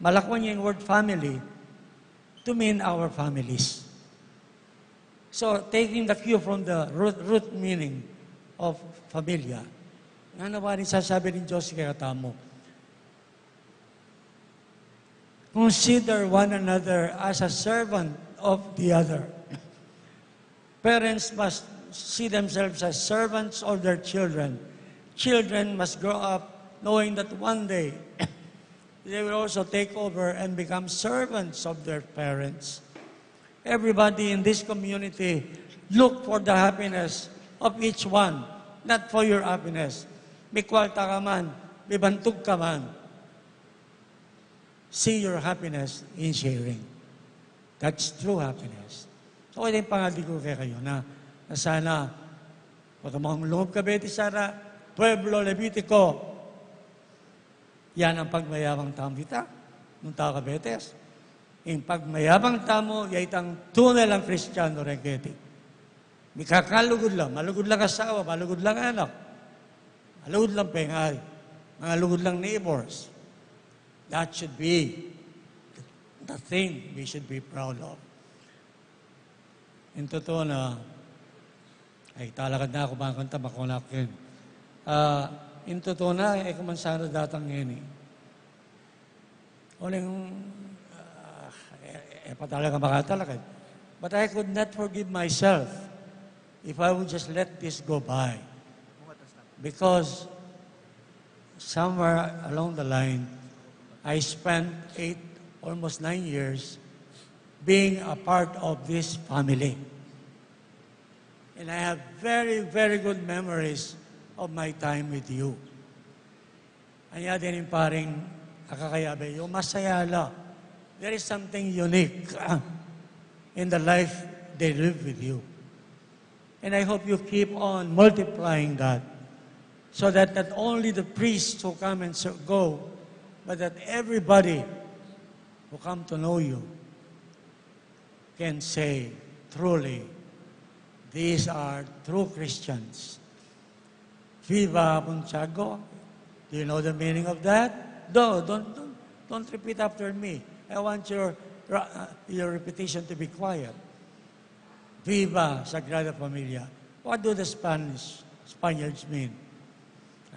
Malakwan ya ing word family to mean our families. So, taking the cue from the root, root meaning of familia, nanu pa ring sasabi ning Dios kekatamu? Consider one another as a servant of the other. Parents must see themselves as servants of their children. Children must grow up knowing that one day they will also take over and become servants of their parents. Everybody in this community, look for the happiness of each one, not for your happiness. Mikwalta ka man, mibantug ka man, see your happiness in sharing. That's true happiness. So, ito ing pangadal ku kekayu na, na sana, pag manglungub ka Betis, sana, pueblo Levitico, yan ang pagmayabang tamu ita, nung tau ka Betis. Ing pagmayabang tamu, ya itang tune lang Kristiyanu reng keti. Mikakalugud la, malugud lang asawa, malugud lang anak, malugud lang pengari, malugud lang neighbors. That should be the thing we should be proud of. Ing tutu na, ay, talakad na ku, bang kanta, makuna ku ken. Ah, ing tutu na, e ku man sana datang ngeni. Uling, ah, e, e, E pa talaga makatalakad. But I could not forgive myself if I would just let this go by. Because somewhere along the line, I spent eight, almost nine years being a part of this family. And I have very, very good memories of my time with you. Anya deni ing paring akakayabe yu, masaya la. There is something unique in the life they live with you. And I hope you keep on multiplying that, so that not only the priests who come and so go, but that everybody who come to know you can say, "Truly, these are true Christians." Viva Apung Tiago. Do you know the meaning of that? No, don't, don't, don't repeat after me. I want your, uh, your repetition to be quiet. Viva Sagrada Familia. What do the Spanish, Spaniards mean?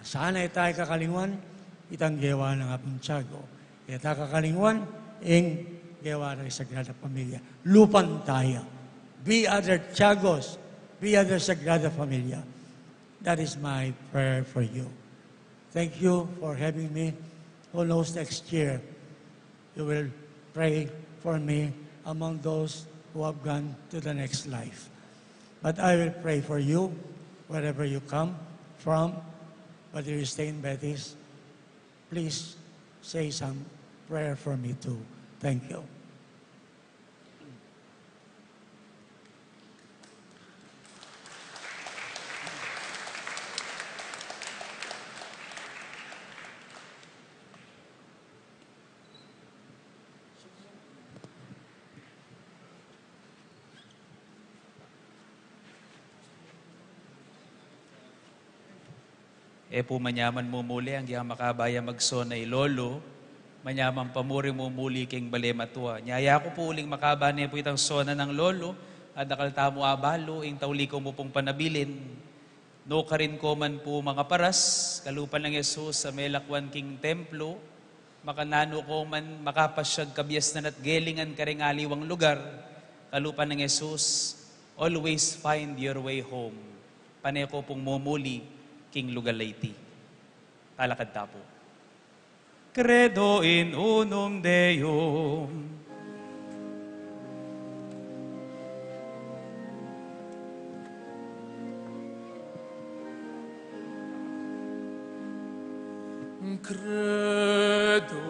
Sana e ta kakalingwan itang gewa nang Apung Tiago. E ta kakalingwan ing gewa ning Sagrada Familia. Lupang taya. Be other Tiagos. Be other Sagrada Familia. That is my prayer for you. Thank you for having me. Who knows, next year you will pray for me among those who have gone to the next life. But I will pray for you wherever you come from, whether you stay in Betis. Please say some prayer for me too. Thank you. E pu manyaman mumuli anggyang makaba ya magsona i lolo, manyaman pa mu ring mumuli king bale matua. Nyaya ku pu uling makaba ne pu itang sona nang lolo, at dakal tamu abalu ing tauli ku mu pung panabilin. Nukarin ko man pu mangaparas, kalupa nang Jesus a melakwan king templo, makananu ko man makapasyag kabiasnan at gelingan karing aliwang lugar, kalupa nang Jesus, always find your way home. Pane ko pung mumuli king lugal a iti. Talakad ta pu. Credo in unum Deum. Credo,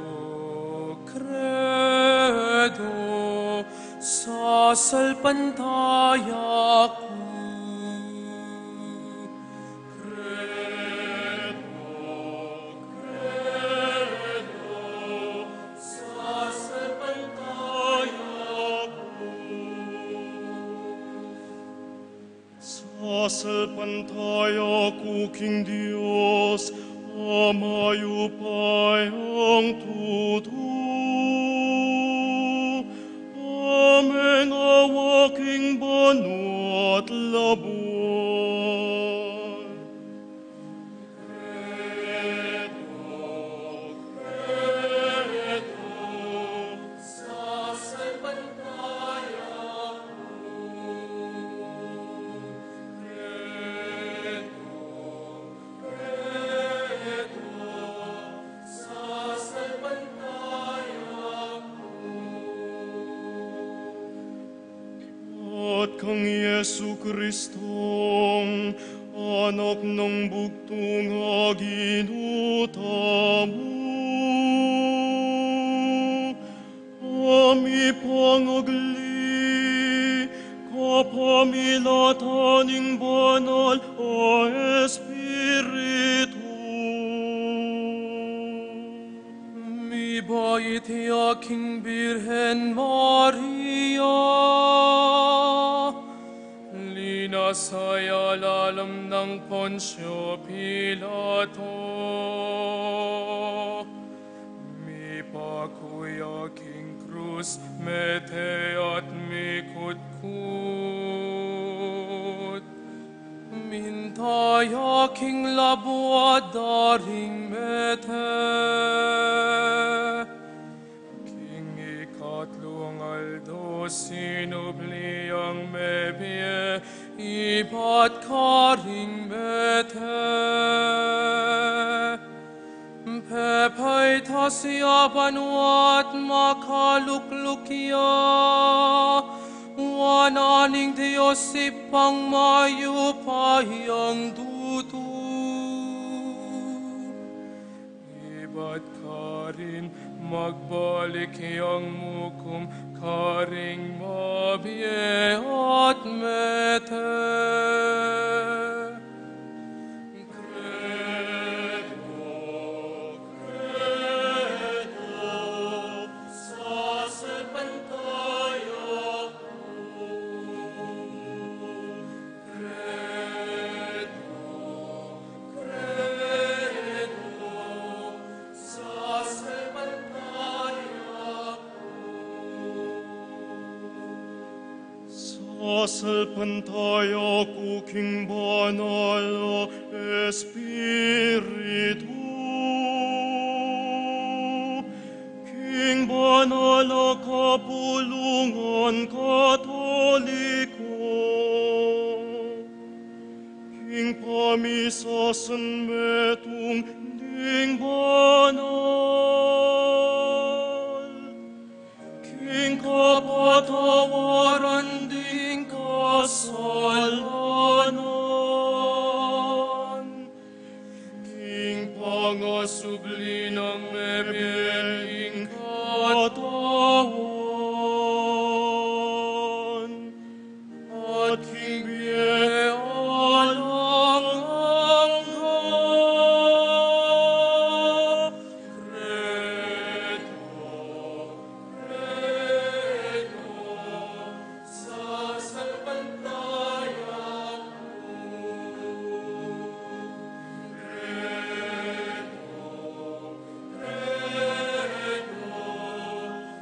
credo, sasalpantaya ku. Credo, credo, sasalpantaya ku. Sasalpantaya ku king Dios, a mayupayang tutu, a mengawa king banua't labuad. At kang Jesu Kristong Anak nang bugtung a Ginu tamu, a mipangagli kapamilatan ning Banal a Espiritu. Mibait ya king Birhen Maria, linasa ya lalam nang Poncio Pilato, mipaku ya king krus, mete at mikutkut. Minta ya king labuad da ring mete, king ikatlung aldo sinubli yang mebie ibat karing mete. Pepaitas ya banua at makalukluk ya, wanan ning Dios Ibpang mayupayang dudu. Ibat karin magbalik yang mukum karing mabie at mete. Credo, credo, sasalpantaya ku. Credo, credo, sasalpantaya ku. Sasalpantaya ku king Banal a Espiritu, king banal a kapulungan Katoliko, king pamisasanmetung ding banal, king kapatawaran ding kasalanan, king pangasubli nang mebie ing katawan, at king bie alang angga. Credo, credo, sasalpantaya ku. Credo, credo,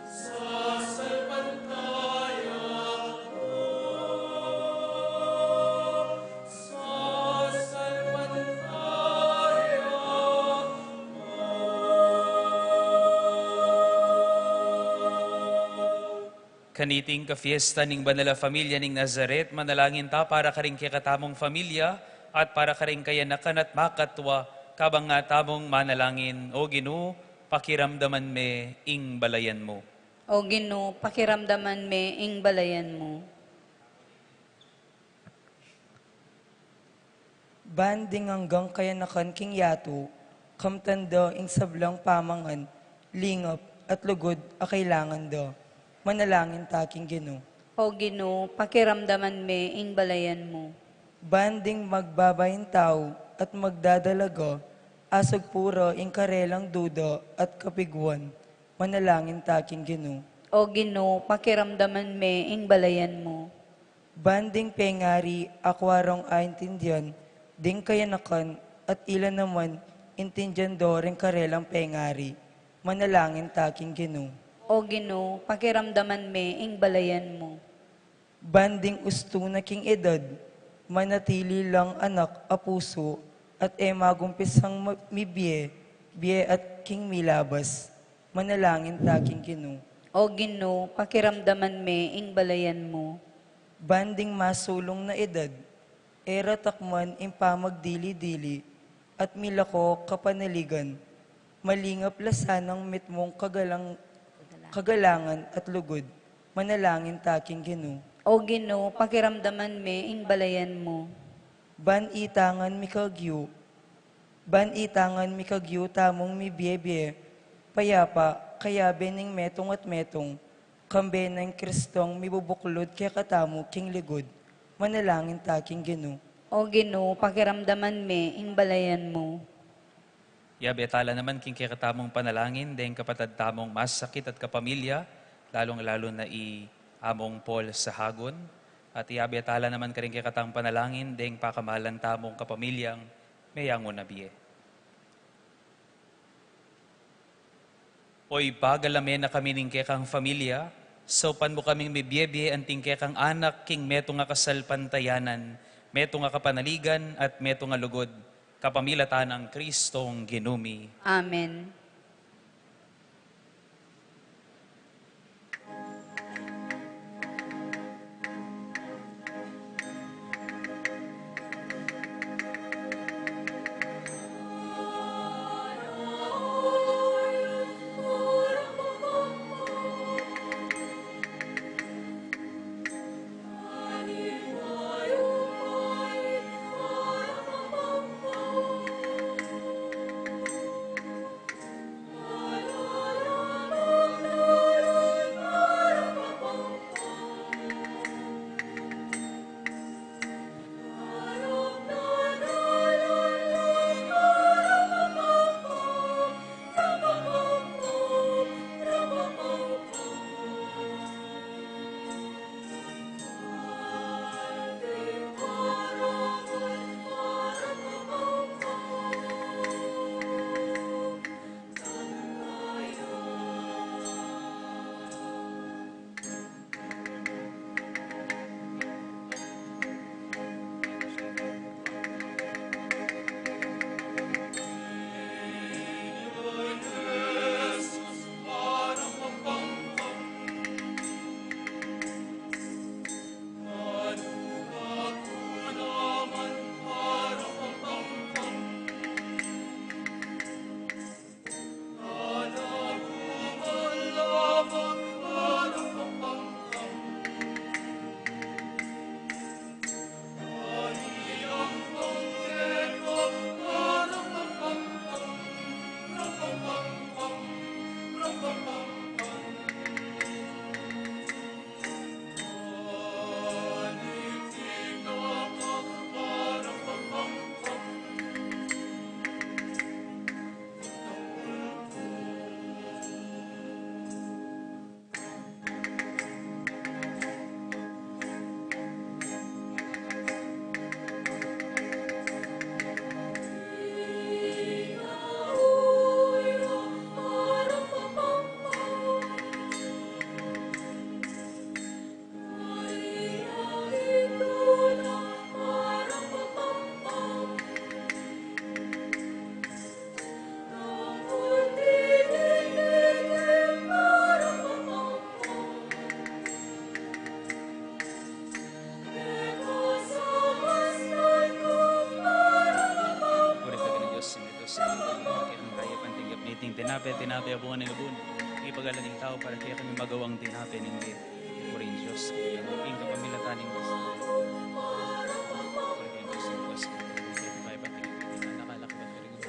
sasalpantaya ku. Sasalpantaya ku. Kaniting kafiesta ning banal a familia ning Nazaret, manalangin ta para karing kekatamung familia at para karing kayanakan at makatwa, kabang nga tamung manalangin. O Ginu, pakiramdaman me ing balayan mu. O Ginu, pakiramdaman me ing balayan mu. Ban ding anggang kayanakan king yatu, kamtan da ing sablang pamangan, lingap, at lugud a kailangan da. Manalangin ta king Ginu. O Ginu, pakiramdaman me ing balayan mu. Ban ding magbabaying tau at magdadalaga, asagpu ra ing karelang duda at kapiguan. Manalangin ta king Ginu. O Ginu, pakiramdaman me ing balayan mu. Ban ding pengari akua rang aintindian ding kayanakan at ila naman intindian do ring karelang pengari. Manalangin ta king Ginu. O Ginu, pakiramdaman me ing balayan mu. Ban ding ustu na king edad, manatili lang anak a pusu at e magumpisang ma-, mibie, bie at king milabas. Manalangin ta king Ginu. O Ginu, pakiramdaman me ing balayan mu. Ban ding masulung na edad, e ra takman ing pamagdili-dili at milako kapanaligan, malingap la sanang mitmung kagalang-, kagalangan at lugud. Manalangin ta king Ginu. O Ginu, pakiramdaman me ing balayan mu. Ban itang ngan mikagyu, ban itang ngan mikagyu tamung mibie-bie, payapa, kayabe ning metung at metung, kambe nang Kristong mibubuklud kekatamu king ligud. Manalangin ta king Ginu. O Ginu, pakiramdaman me ing balayan mu. Yabe tala naman king kekatamung panalangin deng kapatad tamung masakit at kapamilya, lalung-lalu na i Among Paul Sahagun, at yabe tala naman karing kekatang panalangin deng pakamalan tamung kapamilyang meyangu na bie. O Ibpa, galame na kami ning kekang familia, saupan mu kaming mibie-bie anting kekang anak king metung a kasalpantayanan, metung a kapanaligan, at metung a lugud, kapamilatan nang Kristong Ginu mi. Amen. Ing tinape, tinape a bunga ning lub, ipagkalub ning tau para kekami magawang tinape ning bie. Purihin Dios, ing kapamilatan ning Kristo. Purihin Dios, ing Dios, ipagkalub ning tau para kekami magawang tinape ning bie.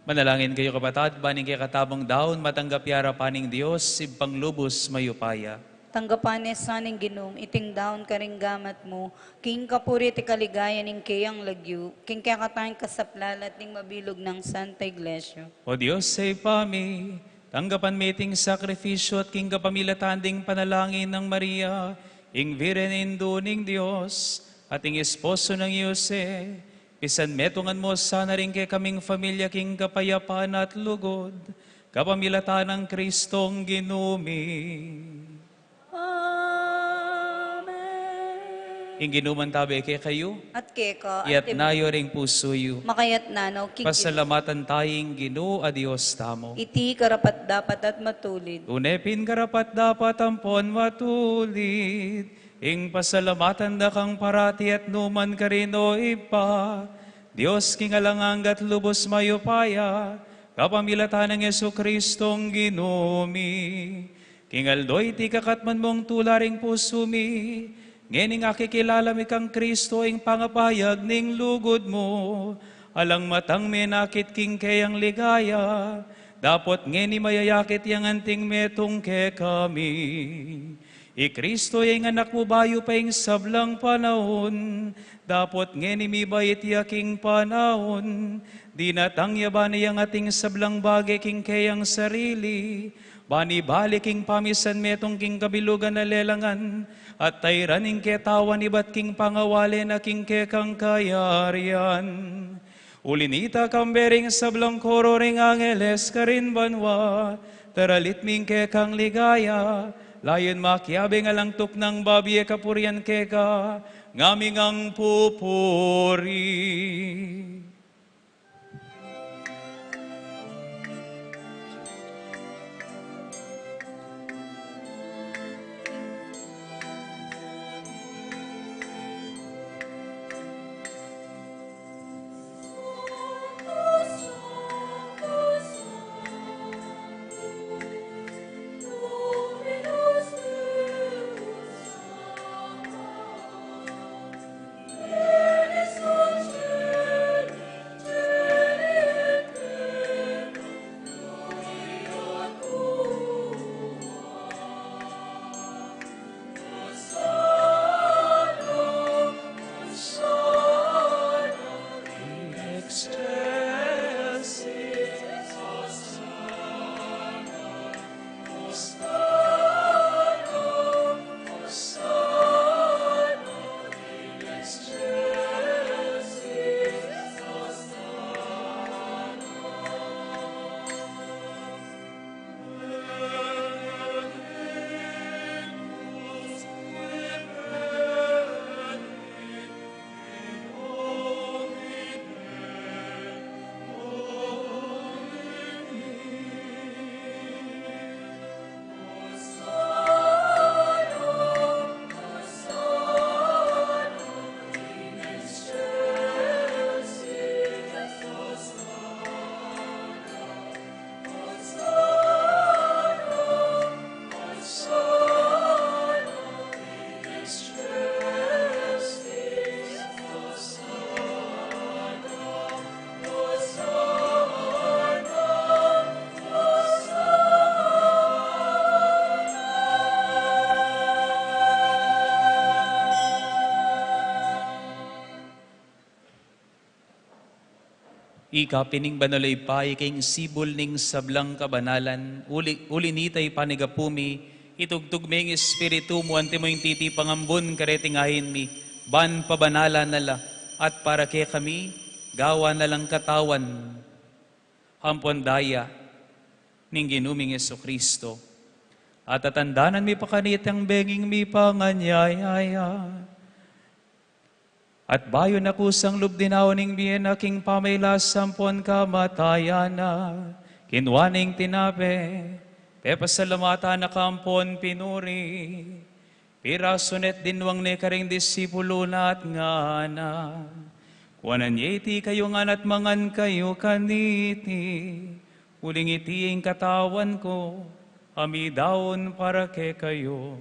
Manalangin kayu, kapatad, ban ing kekatamung daun matanggap ya arapan ning Dios, Ibpang lubus mayupaya. Tanggapan ne sa ning Ginu iting daun karing gamat mu, king kapurian at kaligayan ning keyang lagyu, king kekatang kasaplalan at ning mabilug nang Santa Iglesia. O Dios, Ibpa mi, tanggapan me iting sakripisyu at king kapamilatan ding panalangin nang Maria, ing Birhen Indu ning Dios, at ing esposo nang Jose, pisanmetungan mu sana ring kekaming familia king kapayapan at lugud, kapamilatan nang Kristong Ginu mi. Amen. Ing Ginu mantabe kekayu. At keka. Iyatas yu ring pusu yu. Makayatas na no king Ginu. Pasalamatan taya ing Ginu a Dios tamu. Iti karapat-dapat at matulid. Tune pin karapat-dapat ampon matulid ing pasalamatan da kang parati at nukarin man, O Ibpa, Dios king alang angga at lubus mayupaya, kapamilatan nang Jesukristong Ginu mi. King aldo iti ikakatmu mung tula ring pusu mi, ngening akikilala mi kang Kristo ing pangapayag ning lugud mu, alang matang menakit king keyang ligaya, dapot ngeni mayayakit yang anting metung kekami. I Kristo ya ing Anak mu bayu pa ing sablang panaun, dapot ngeni mibait ya king panaun, dinatang ya bani yang ating sablang bage king keyang sarili, bani balik king pamisanmetung king kabilugan a lelangan, at tairan ing ketawan ibat king pangawale na king kekang kayarian. Uli nita, kambe ring sablang koro ring angeles karin banua, taralit mi ing kekang ligaya, layun makiabe ing alang tuknang babie kapurian keka, ngaming pupuri. Ika pin ing banal a Ibpa, ika ing sibul ning sablang kabanalan, uli, uli na nita ing panigapu mi, itugtug me ing Espiritu mu, antimo ing titipang ambun kareti ing ain mi, ban pabanalan na la, at para kekami, gawan na lang katawan ampon daya ning Ginu ming Jesucristo. At tatandanan mi pa kanitang benging mipanganyaya. At bayu na kusang lub dinaun ing bie na king pamilasa ampon kamatayan na, kinua ne ing tinape, pepasalamatan na ka ampon pinuri, pirasu ne at dinwang ne karing disipulu na at ngana: Kuanan ye iti kayu ngan at mangan kayu kaniti, uling iti ing katawan ku, a midaun para kekayu.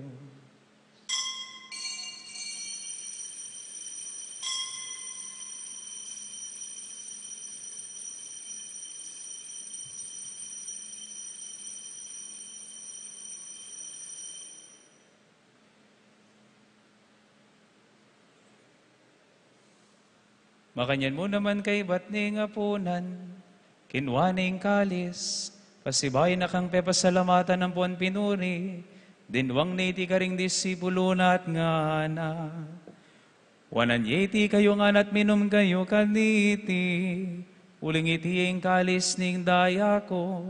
Makanyan mu naman kaibat ning apunan, kinua ne ing kalis, pasibayu na kang pepasalamatan ampon pinuri, dinwang ne iti karing disipulu na at ngana: Kuanan ye iti kayu ngan at minum kayu kaniti, uling iti ing kalis ning daya ku,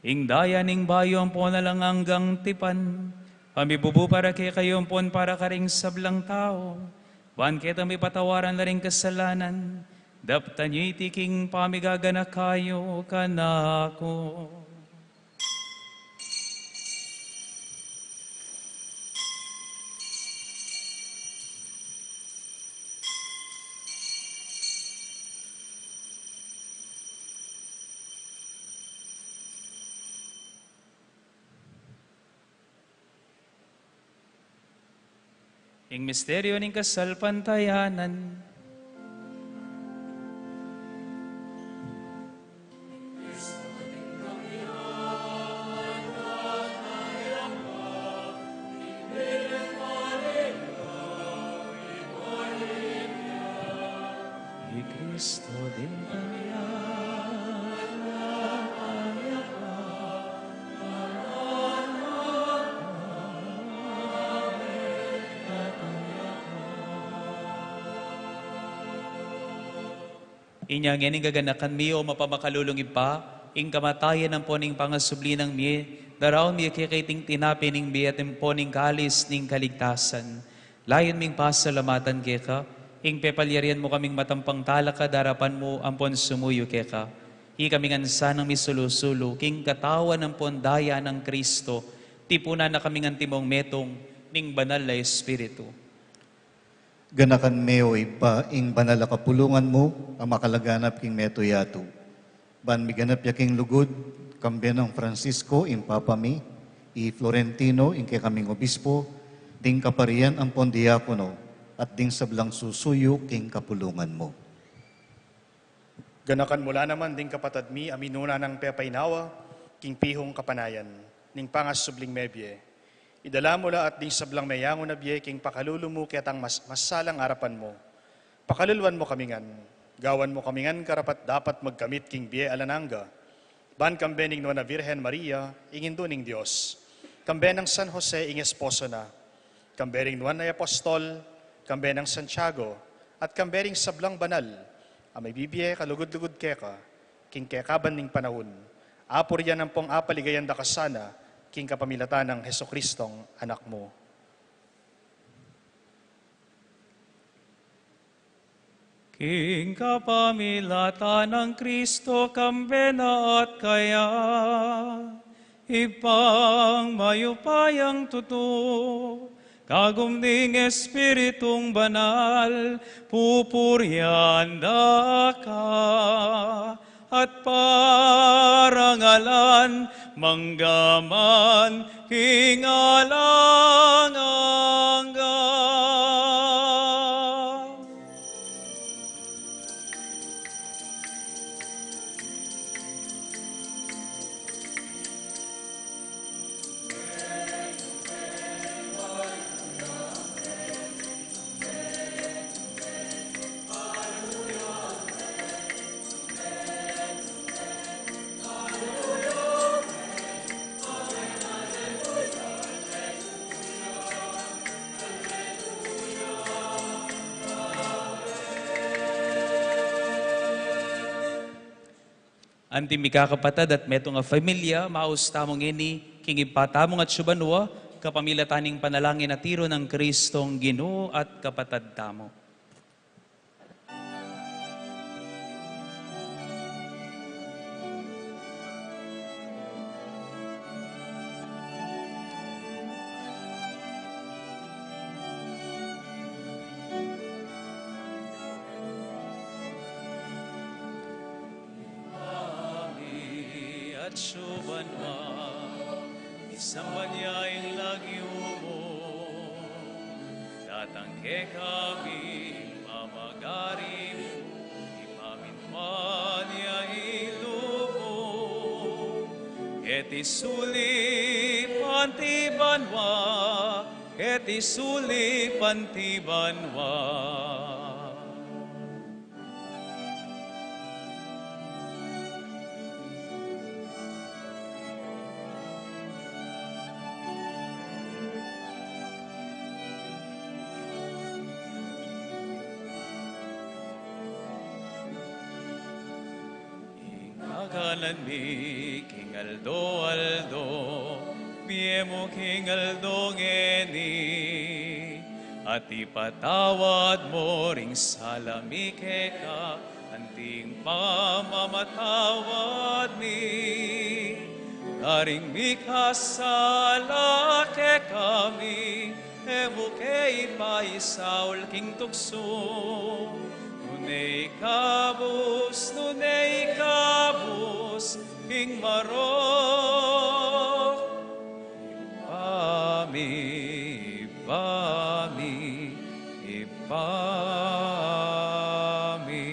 ing daya ning bayu ampon alang anggang tipan, a mibubu para kekayu ampon para karing sablang tau, ban ketang mipatawaran la ring kasalanan. Daptan ye iti king pamigaganaka yu kanaku. Ing misteryu ning kasalpantayanan. I Kristo ding Inya ngeni gaganakan mi, o mapamakalulung Ibpa, ing kamatayan ampon ing pangasubli nang mie, daraun mi keka iting tinape ning bie at ampon ing kalis ning kaligtasan. Layun ming pasalamatan keka, ing pepalyarian mu kaming matampang talakad king arapan mu ampon sumuyu keka. Ikami ngan sanang misulu-sulu king katawan ampon daya nang Kristo, tipunan na kaming antimong metung ning Banal a Espiritu. Ganakan me, o Ibpa, ing banal a kapulungan mu a makalaganap king metung yatu, ban miganap ya king lugud, kambe nang Francisco ing Papa mi, i Florentino ing kekaming obispo, ding kaparian ampon diakono, at ding sablang susuyu king kapulungan mu. Ganakan mu la naman ding kapatad mi a minuna nang pepainawa king pihung kapanayan ning pangasubling mebie. Idala mu la at ding sablang meyangu na bie king pakalulu mu ketang mas-, masalang arapan mu. Pakaluluan mu kami ngan, gawan mu kami ngan karapat-dapat magkamit king bie alang angga, ban kambe ning Nuan a Virgen Maria, ing Indu ning Dios, kambe nang San Jose ing esposo na, kambe ring nuan a apostol, kambe nang Santiago, at kambe ring sablang banal a mibibie kalugud-lugud keka king kekaban ning panaun, apurian ampong apaligayan da ka sana king kapamilatan nang Jesucristong Anak mu. King kapamilatan nang Kristo, kambe na at kaya, Ibpang mayupayang tutu, kagum ning Espiritung Banal, pupurian da ka at parangalan manggaman king alang angga. Anti mikakapatad at metung a familia, maus tamu ngeni king Ibpa tamung atsu banua, kapamilatan ning panalangin a tiru nang Kristong Ginu at Kapatad tamu. Ibpa mi atsu banua, misamban ya ing lagyu mu, datang kekami ing pamagari mu, mipamintuan ya ing lub mu, keti sulip anti banua, keti sulip anti banua. Ing kakanan mi king aldo-aldo, ibie mu king aldo ngeni, at ipatawad mu ring sala mi keka, anti ing pamamatawad mi karing mikasala kekami, e mu ke ipaisaul king tuksu, nune ikabus, nune ikabus ing marok. Ibpa mi, Ibpa mi, Ibpa mi.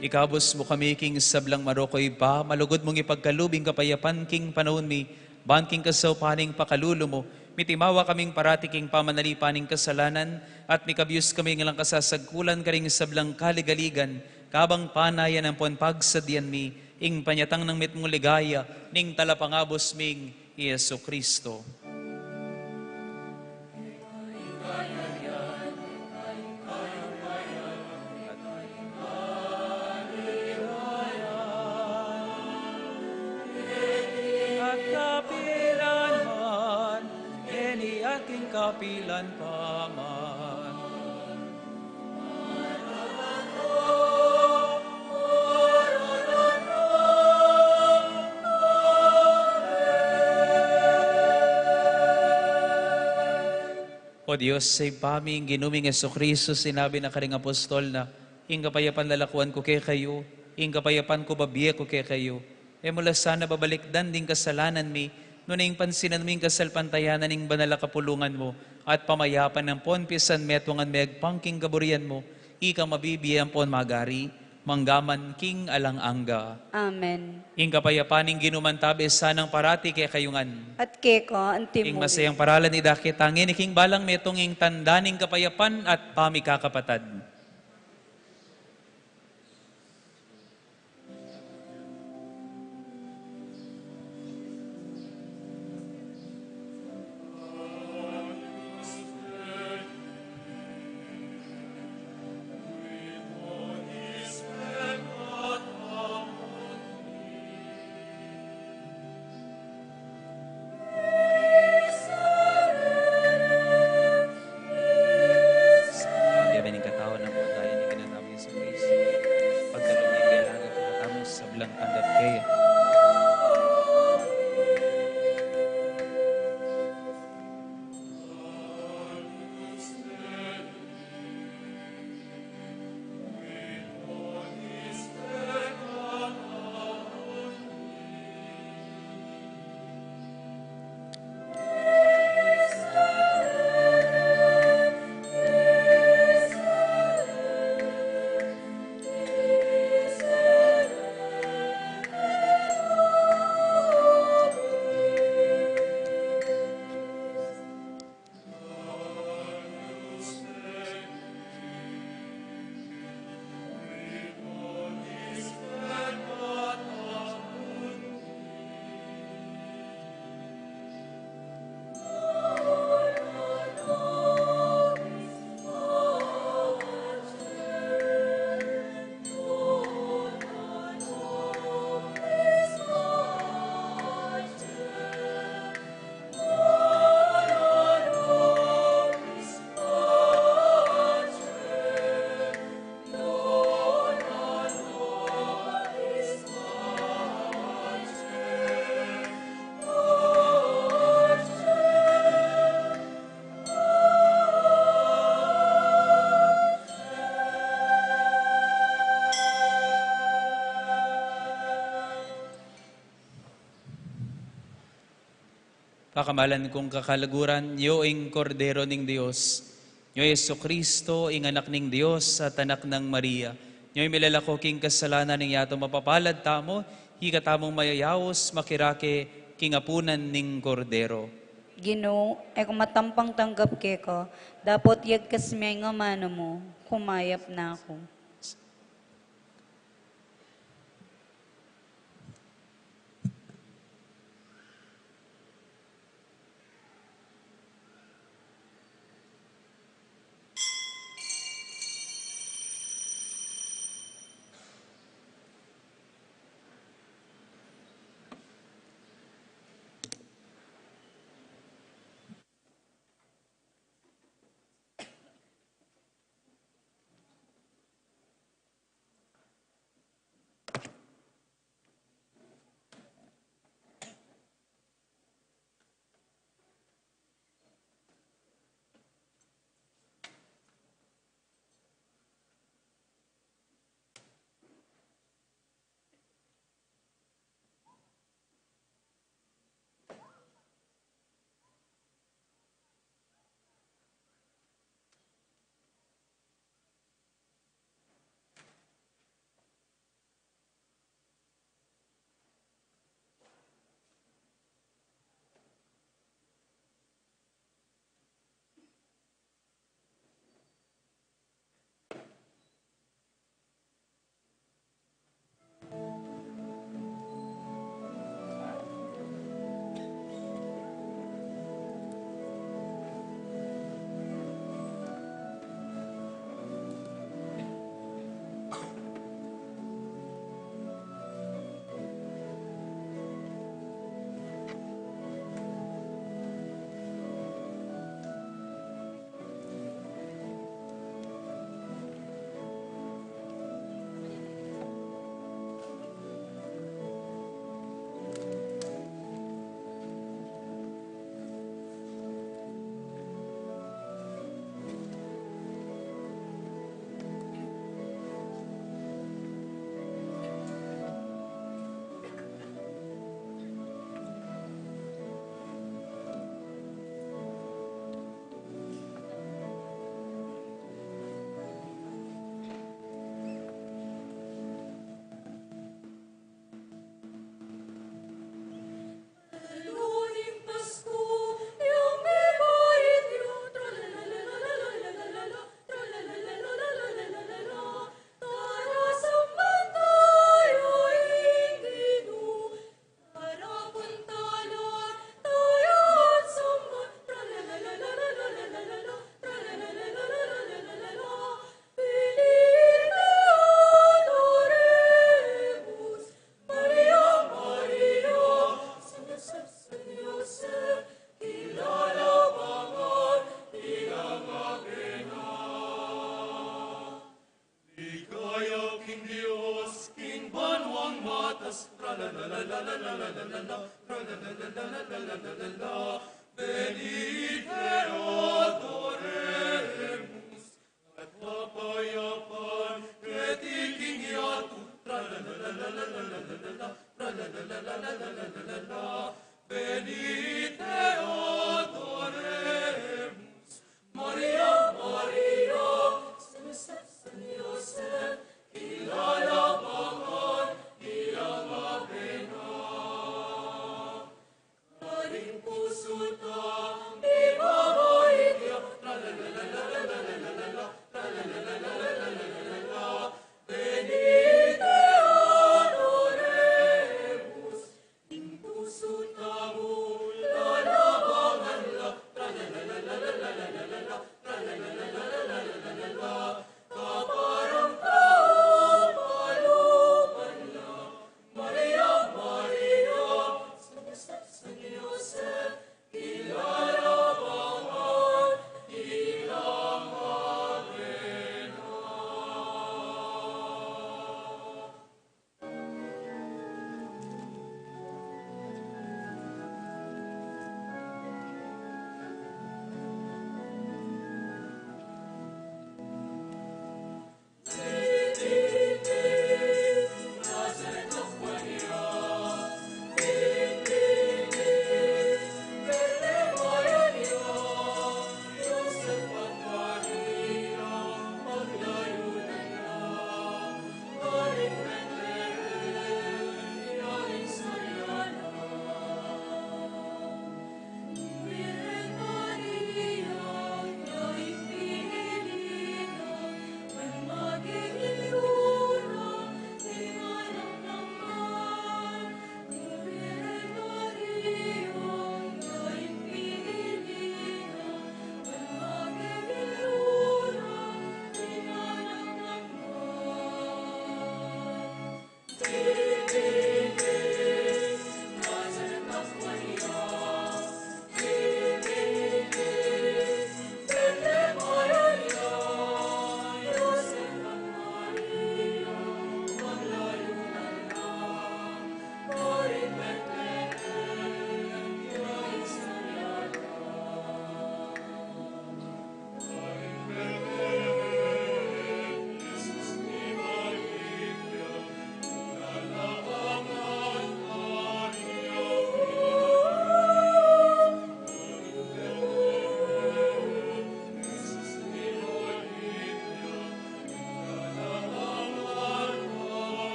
Ikabus mu kami king sablang marok, O Ibpa, malugud mung ipagkalub ing kapayapan king panaun mi, ban king kasaupan ning pakalulu mu, mitimawa kaming parati king pamanalipan ning kasalanan, at mikabius kami king alang kasasagkulan karing sablang kaligaligan, kabang panayan ampon pagsadyan mi ing panyatang nang mitmung ligaya ning Talapangabus ming i Jesucristo. At kapilan man, ngeni at king kapilan pa man. O Dios, Ibpa mi, ing Ginu ming Jesucristo, sinabi na karing apostol na, ing kapayapan lalakuan ku kekayu, ing kapayapan ku babie ku kekayu. E mu la sana babalikdan ding kasalanan mi, nune ing pansinan mu ing kasalpantayanan ning banal a kapulungan mu, at pamayapan ampon pisan metungan me agpang king kaburian mu, ika mabibie ampon magari, mangga man king alang angga. Amen. Ing kapayapan ning Ginu mantabe sanang parati kekayu ngan. At keka antimu rin. Ing masayang paralan idake ta ngeni king balang metung, ing tanda ning kapayapan at pamikakapatad. Ang Dios ning katawan Kakamalan kung kakalaguran, nyo ing Kordero ning Dios. Nyo Jesucristo, ing Anak ning Dios at Anak nang Maria. Nyo ing milalako king kasalanan ning yatu. Mapapalad tamu, ika tamung mayayaus makirake king apunan ning Kordero. Ginu, e ku matampang tanggap keka, dapot yagkas me ing amanu mu, kumayap na ku.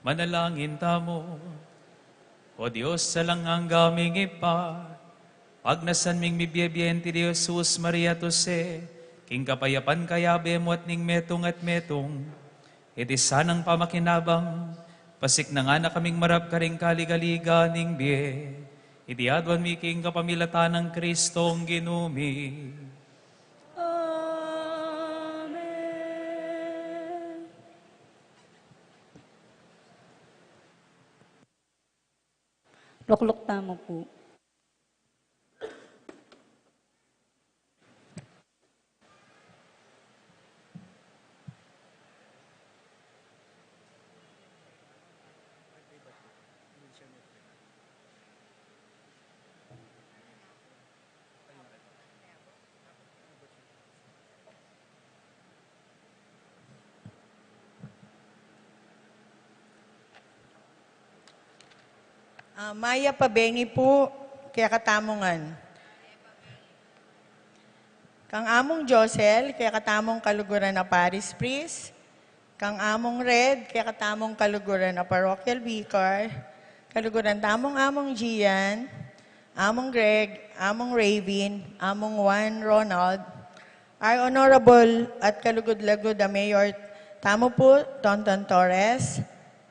Manalangin tamu. O Dios, alang angga ming Ibpa, pagnasan ming mibie-bie niti Jesus, Maria at Jose, king kapayapan kayabe mu at ning metung at metung, iti sanang pamakinabang, pasiknangan na kaming marap karing kaligaligan ning bie. Iti aduan mi king kapamilatan nang Kristong Ginu mi. Amen. Lukluk tamu pu. Ah, mayap a bengi pu kekatamu ngan. Kang Among Josel, kekatamung kaluguran a parish priest, kang Among Red, kekatamung kaluguran a parochial vicar, kaluguran tamung Among Gian, Among Greg, Among Raven, Among Juan Ronald, our honorable at kalugud-lugud a mayor tamu pu, Tonton Torres,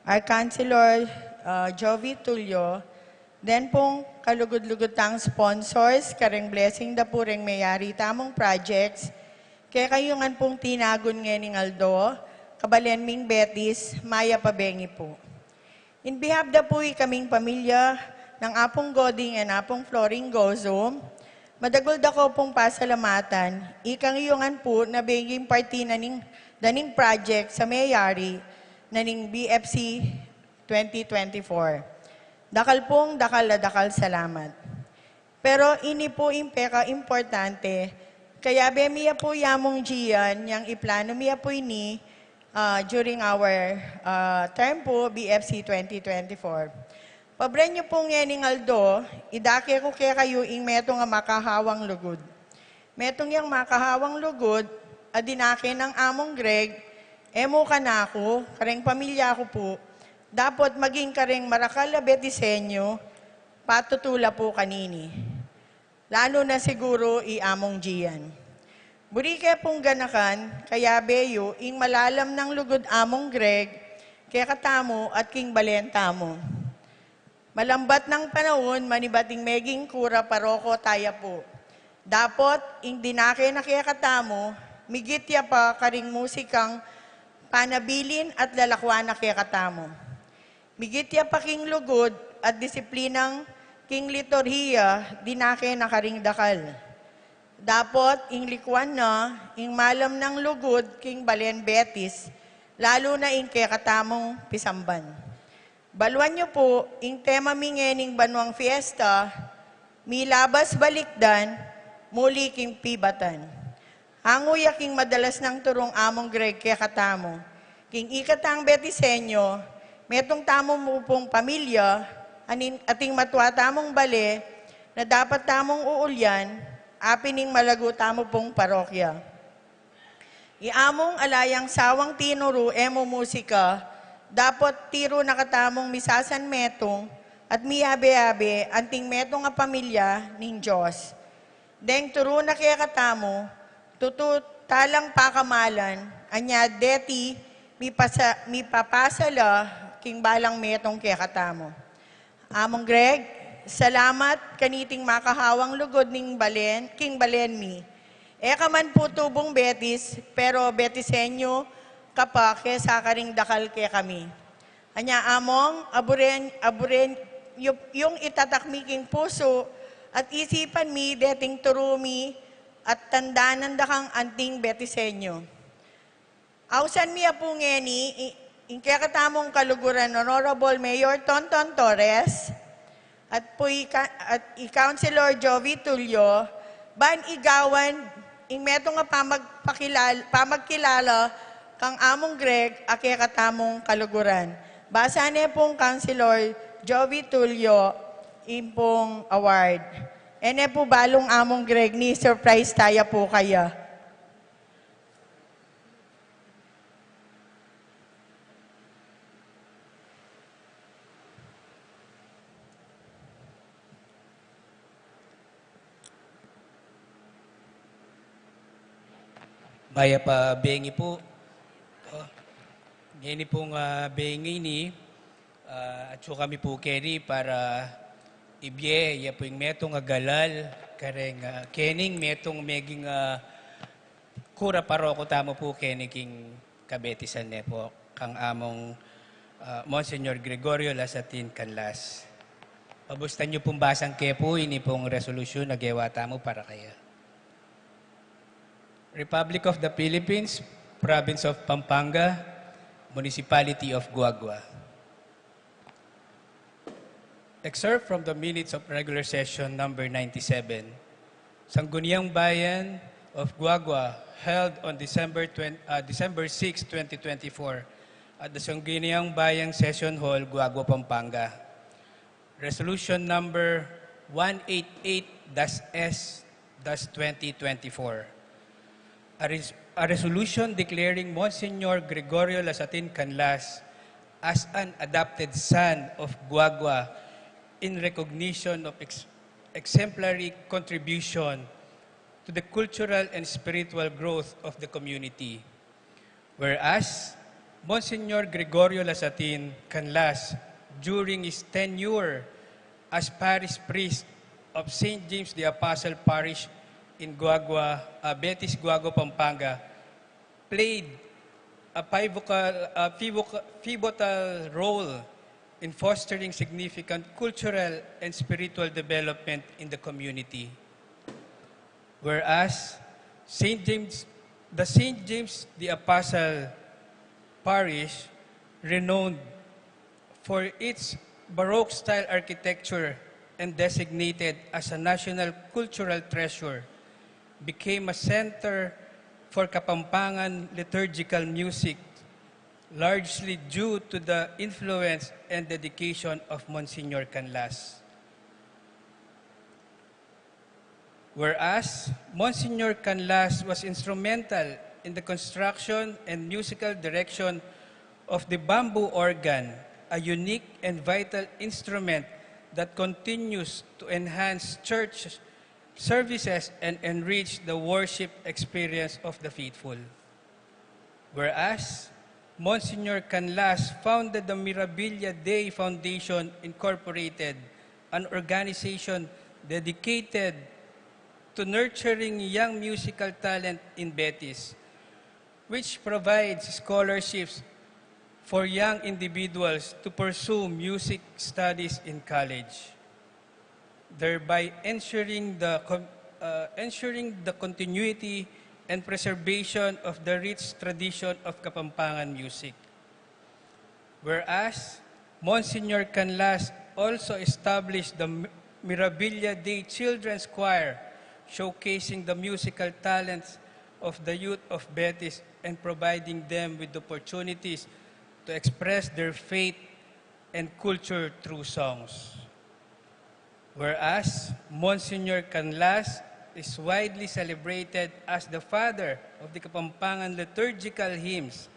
our councilor, uh, Jovi Tulio, den pung kalugud-lugud tang sponsors, kareng blessing da pu reng meyari tamung projects, kekayu ngan pung tinagun ngening aldo, kabalen ming Betis, mayap a bengi pu. In behalf da pu ikaming pamilya nang Apung Goding and Apung Floring Gozum, madagul da ku pung pasalamatan, ikang yu ngan pu na beging parti na ning, da ning project sa meyari na ning B F C twenty twenty-four. Dakal pung, dakal a dakal salamat. Pero ini pu ing pekaimportante, kayabe mi ya pu i Among Gian, yang iplanu mi ya pu ini, ah, during our, ah, term pu, B F C twenty twenty-four. Pabren yu pu ngening aldo, idake ku kekayu ing metung a makahawang lugud. Metung yang makahawang lugud, a dinake nang Among Greg, e mu kanaku, kareng pamilya ku pu, dapot maging kareng marakal a Betisenyo, patutu la pu kanini. Lalu na siguru i Among Gian. Buri ke pung ganakan, kayabe yu ing malalam nang lugud Among Greg, kekatamu at king balen tamu. Malambat nang panaun, manibat ing meging kura paroko taya pu. Dapot, ing dinake na kekatamu, migit ya pa karing musikang panabilin at lalakwan na kekatamu. Migit ya pa king lugud at disiplinang king liturhiya, dinake na karing dakal. Dapot, ing likwan na, ing malam nang lugud king balen Betis, lalu na ing kekatamung pisamban. Baluan yu pu, ing tema mi ngening banuang fiesta, milabas balikdan, muli king pibatan. Angu ya king madalas nang turung Among Greg kekatamu. King ikatang Betisenyo, metung tamu mu pung pamilya, anin, ating matua tamung bale, na dapat tamung uulyan, apin ing malagu tamu pung parokya. I Among ala yang sawang tinuru e mu musika, dapot tiru na katamung misasanmetung at miyabe-abe anting metung a pamilya ning Dios. Deng turu na kekatamu, tutu talang pakamalan, anya deti mipasa-, mipapasa la king balang metung kekatamu. Among Greg, salamat kaniting makahawang lugud ning balen, king balen mi. E ka man pu tubung Betis, pero Betisenyo ka pa kesa karing dakal kekami. Anya Among, aburen, aburen yu, yung itatak mi king pusu at isipan mi deting turu mi at tandanan da kang anting Betisenyo. Ausan mi ya pu ngeni, i-, ing kekatamung kaluguran Honorable Mayor Tonton Torres, at pu i ka-, at i Councilor Jovi Tulio, ban igawan ing metung a pamagpakilal-, pamagkilala kang Among Greg a kekatamung kaluguran. Basa ne pung Councilor Jovi Tulio ing pung award. E ne pu balung Among Greg, ni-surprise taya pu kaya. Mayap a bengi pu. O, ngeni pung, ah, bengi ini, ah, atsu kami pu keni para ibie ya pu ing metung a galal kareng, ah, kening metung meging, ah, kura paroko tamu pu keni king kabetisan ne pu kang among, ah, Monsignor Gregorio Lasatin Canlas. Pabustan yu pung basang ke pu ini pung resolusyun a gewa tamu para kaya. Republic of the Philippines, Province of Pampanga, Municipality of Guagua. Excerpt from the minutes of regular session number ninety-seven. Sangguniang Bayan of Guagua held on December twenty, uh, December six, twenty twenty-four, at the Sangguniang Bayan Session Hall, Guagua, Pampanga. Resolution number one eight eight dash S dash twenty twenty-four. A, res- a resolution declaring Monsignor Gregorio Lasatin Canlas as an adopted son of Guagua in recognition of ex- exemplary contribution to the cultural and spiritual growth of the community. Whereas, Monsignor Gregorio Lasatin Canlas, during his tenure as parish priest of Saint James the Apostle Parish in Guagua, uh, Betis, Guagua, Pampanga, played a pivotal, a pivoc- pivotal role in fostering significant cultural and spiritual development in the community. Whereas Saint James, the Saint James the Apostle Parish, renowned for its Baroque style architecture and designated as a national cultural treasure, became a center for Kapampangan liturgical music, largely due to the influence and dedication of Monsignor Canlas. Whereas Monsignor Canlas was instrumental in the construction and musical direction of the bamboo organ, a unique and vital instrument that continues to enhance church services and enrich the worship experience of the faithful. Whereas Monsignor Canlas founded the Mirabilia Dei Foundation Incorporated, an organization dedicated to nurturing young musical talent in Betis, which provides scholarships for young individuals to pursue music studies in college, thereby ensuring the con- uh, ensuring the continuity and preservation of the rich tradition of Kapampangan music. Whereas Monsignor Canlas also established the M- Mirabilia Dei Children's Choir, showcasing the musical talents of the youth of Betis and providing them with opportunities to express their faith and culture through songs. Whereas Monsignor Canlas is widely celebrated as the father of the Kapampangan liturgical hymns,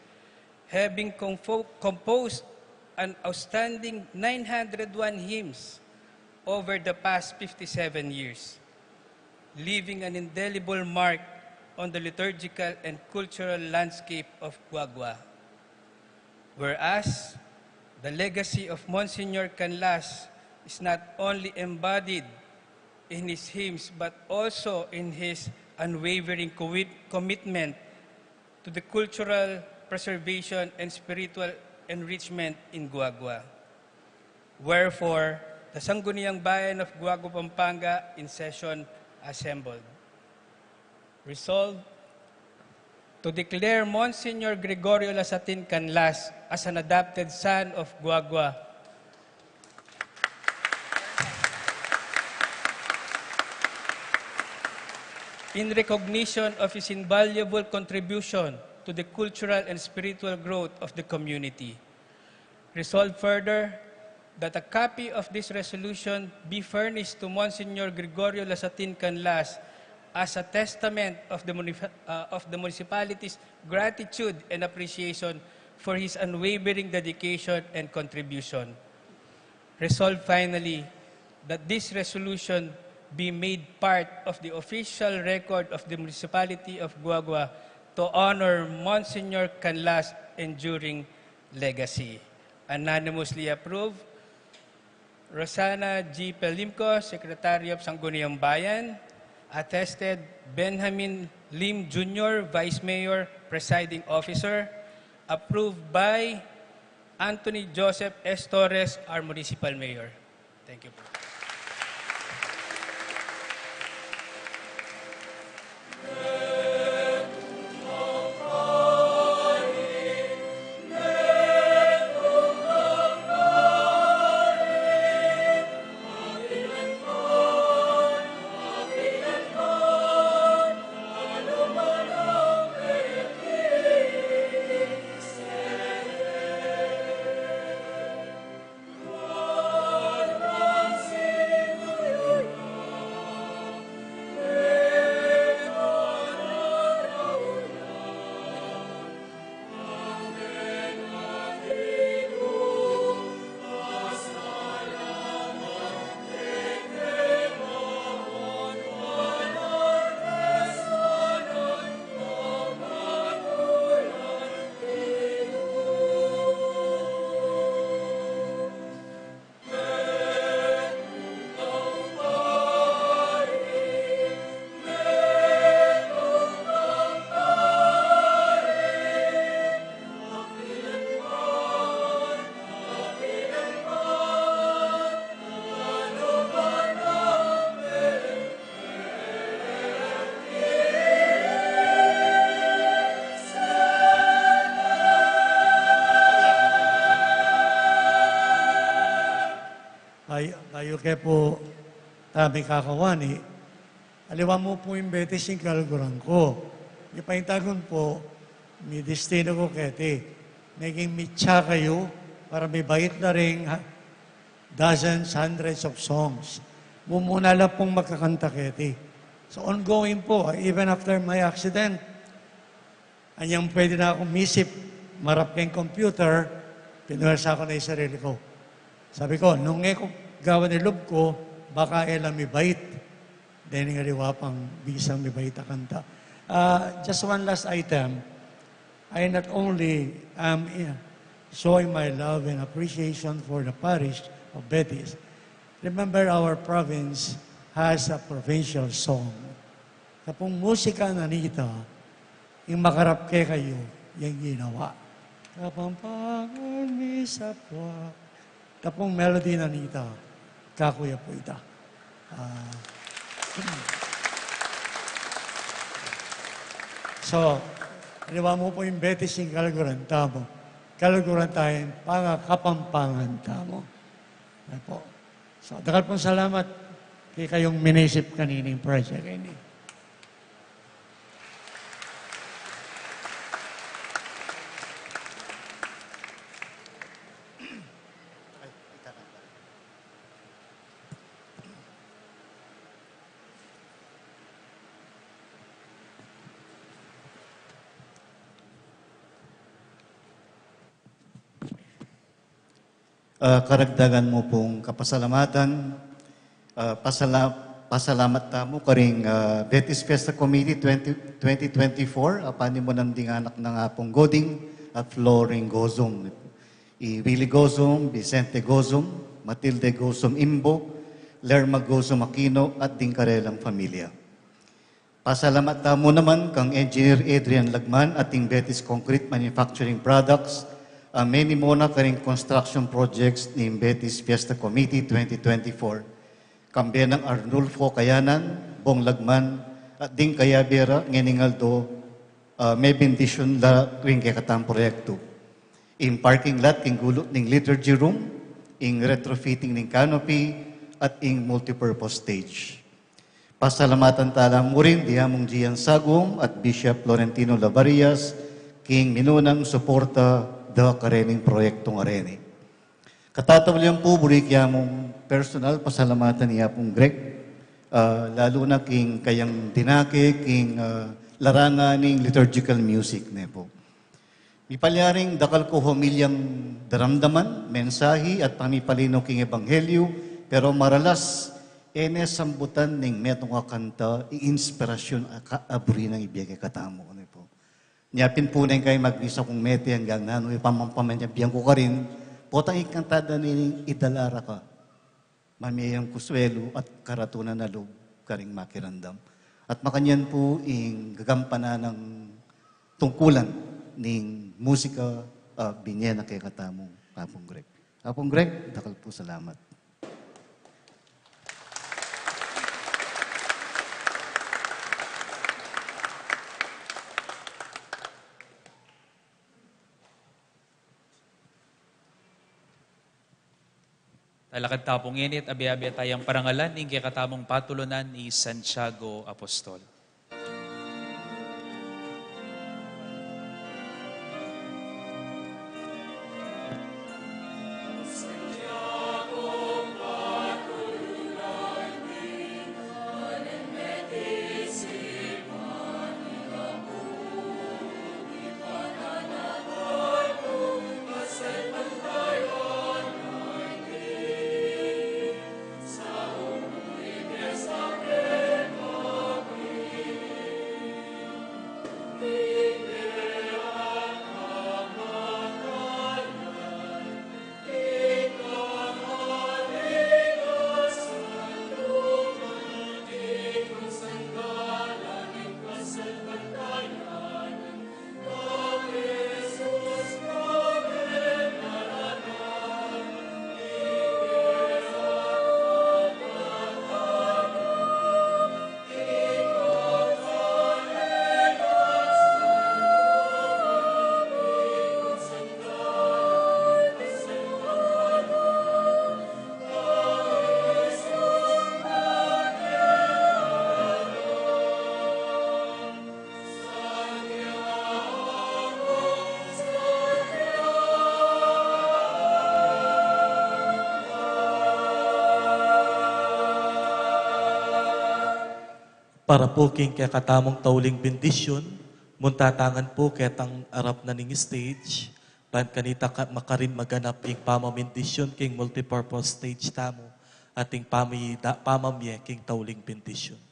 having compo- composed an outstanding nine hundred one hymns over the past fifty-seven years, leaving an indelible mark on the liturgical and cultural landscape of Guagua. Whereas the legacy of Monsignor Canlas is not only embodied in his hymns but also in his unwavering commit- commitment to the cultural preservation and spiritual enrichment in Guagua. Wherefore, the Sangguniang Bayan of Guagua, Pampanga in session assembled. Resolved to declare Monsignor Gregorio Lasatin Canlas as an adopted son of Guagua in recognition of his invaluable contribution to the cultural and spiritual growth of the community. Resolved further that a copy of this resolution be furnished to Monsignor Gregorio Lasatin Canlas as a testament of the, munif- uh, of the municipality's gratitude and appreciation for his unwavering dedication and contribution. Resolved finally that this resolution be made part of the official record of the Municipality of Guagua to honor Monsignor Canlas' enduring legacy. Unanimously approved, Rosana G. Pelimco, Secretary of Sangguniang Bayan. Attested, Benjamin Lim Junior, Vice Mayor, Presiding Officer. Approved by Anthony Joseph S. Torres, our Municipal Mayor. Thank you po. Ay, bayu ke pu ta mikakawani, aliwa mu pu ing betis ing kaluguran ku. Ing paintagun pu, mi destinu ku keti. Meging mitsa kayu para mibait la ring ha-, dozens, hundreds of songs. Mumuna la pung makakanta keti. So, ongoing pu, even after my accident, anyang pwede na akung misip, marap keng computer, pinuwersa ku na ing sarili ku. Sabi ku, nung e ku gawan ing lub ku, baka e la mibait. Dening aliwa pang bisang mibait a kanta. Ah, just one last item. I not only am, eh, showing my love and appreciation for the parish of Betis. Remember, our province has a provincial song. Kapung musika na nita, ing makarap kekayu, yang ginawa. Kapampangan mi sa pwa. Kapung melody na nita, kakuya pu ita. Ah. So, aliwa mu pu ing betis ing kaluguran tamu. Kaluguran taya ing pangakapampangan tamu. Yan po. So, dakal pung salamat kekayung minisip kanining project ini. Ah, karagdagan mu pung kapasalamatan, ah, pasala-, pasalamat tamu karing, ah, Betis Fiesta Committee twenty, twenty twenty-four, ah, panimunan ding anak nang Apung Goding at Floring Gozum. I Willie Gozum, Vicente Gozum, Matilde Gozum Imbo, Lerma Gozum Aquino, at ding karelang pamilya. Pasalamat tamu naman kang Engineer Adrian Lagman at ding Betis Concrete Manufacturing Products, a menimuna karing construction projects ning Betis Fiesta Committee twenty twenty-four. Kambe nang Arnulfo Kayanan, Bong Lagman, at ding kayabe ra ngening aldo, ah, mebendisyun la ring kekatang proyektu. Ing parking lot king gulut ning liturgy room, ing retrofitting ning canopy, at ing multipurpose stage. Pasalamatan tala mu rin di Among Gian Sagum at Bishop Florentino Labarias king minunang suporta da karening proyektung areni. Katatawlian pu, buri ke mung personal pasalamatan i Apung Greg, ah, lalu na king kayang dinake king, ah, larangan ning liturgical music, ne pu. Mipalyaring dakal ku homilyang daramdaman, mensahi at pamipalino king ebanghelyu, pero maralas, e ne sambutan ning metung a kanta, i inspirasyun a ka-, a buri nang ibie kekatamu, ne pu. Nya pin pu neng kayang magmisa kung mete anggang nanu ing pamamanyabyan ku karin, potang ing kanta da ning Idala Ra Ka, mamie yang kusuelu at karatunan a lub karing makiramdam. At makanyan pu ing gagampanan nang tungkulan ning musika, ah, binye na kekatamung Apung Greg. Apung Greg, dakal pu salamat. Talakad ta pu ngeni at abe-abe tayang parangalan ing kekatamung patulunan i Santiago Apostol. Para pu king kekatamung tauling bendisyun, munta tangan pu ketang arap na ning stage, ban kanita ka makarin maganap ing pamamindisyun king multipurpose stage tamu, at ing pamida-, pamamye king tauling bendisyun.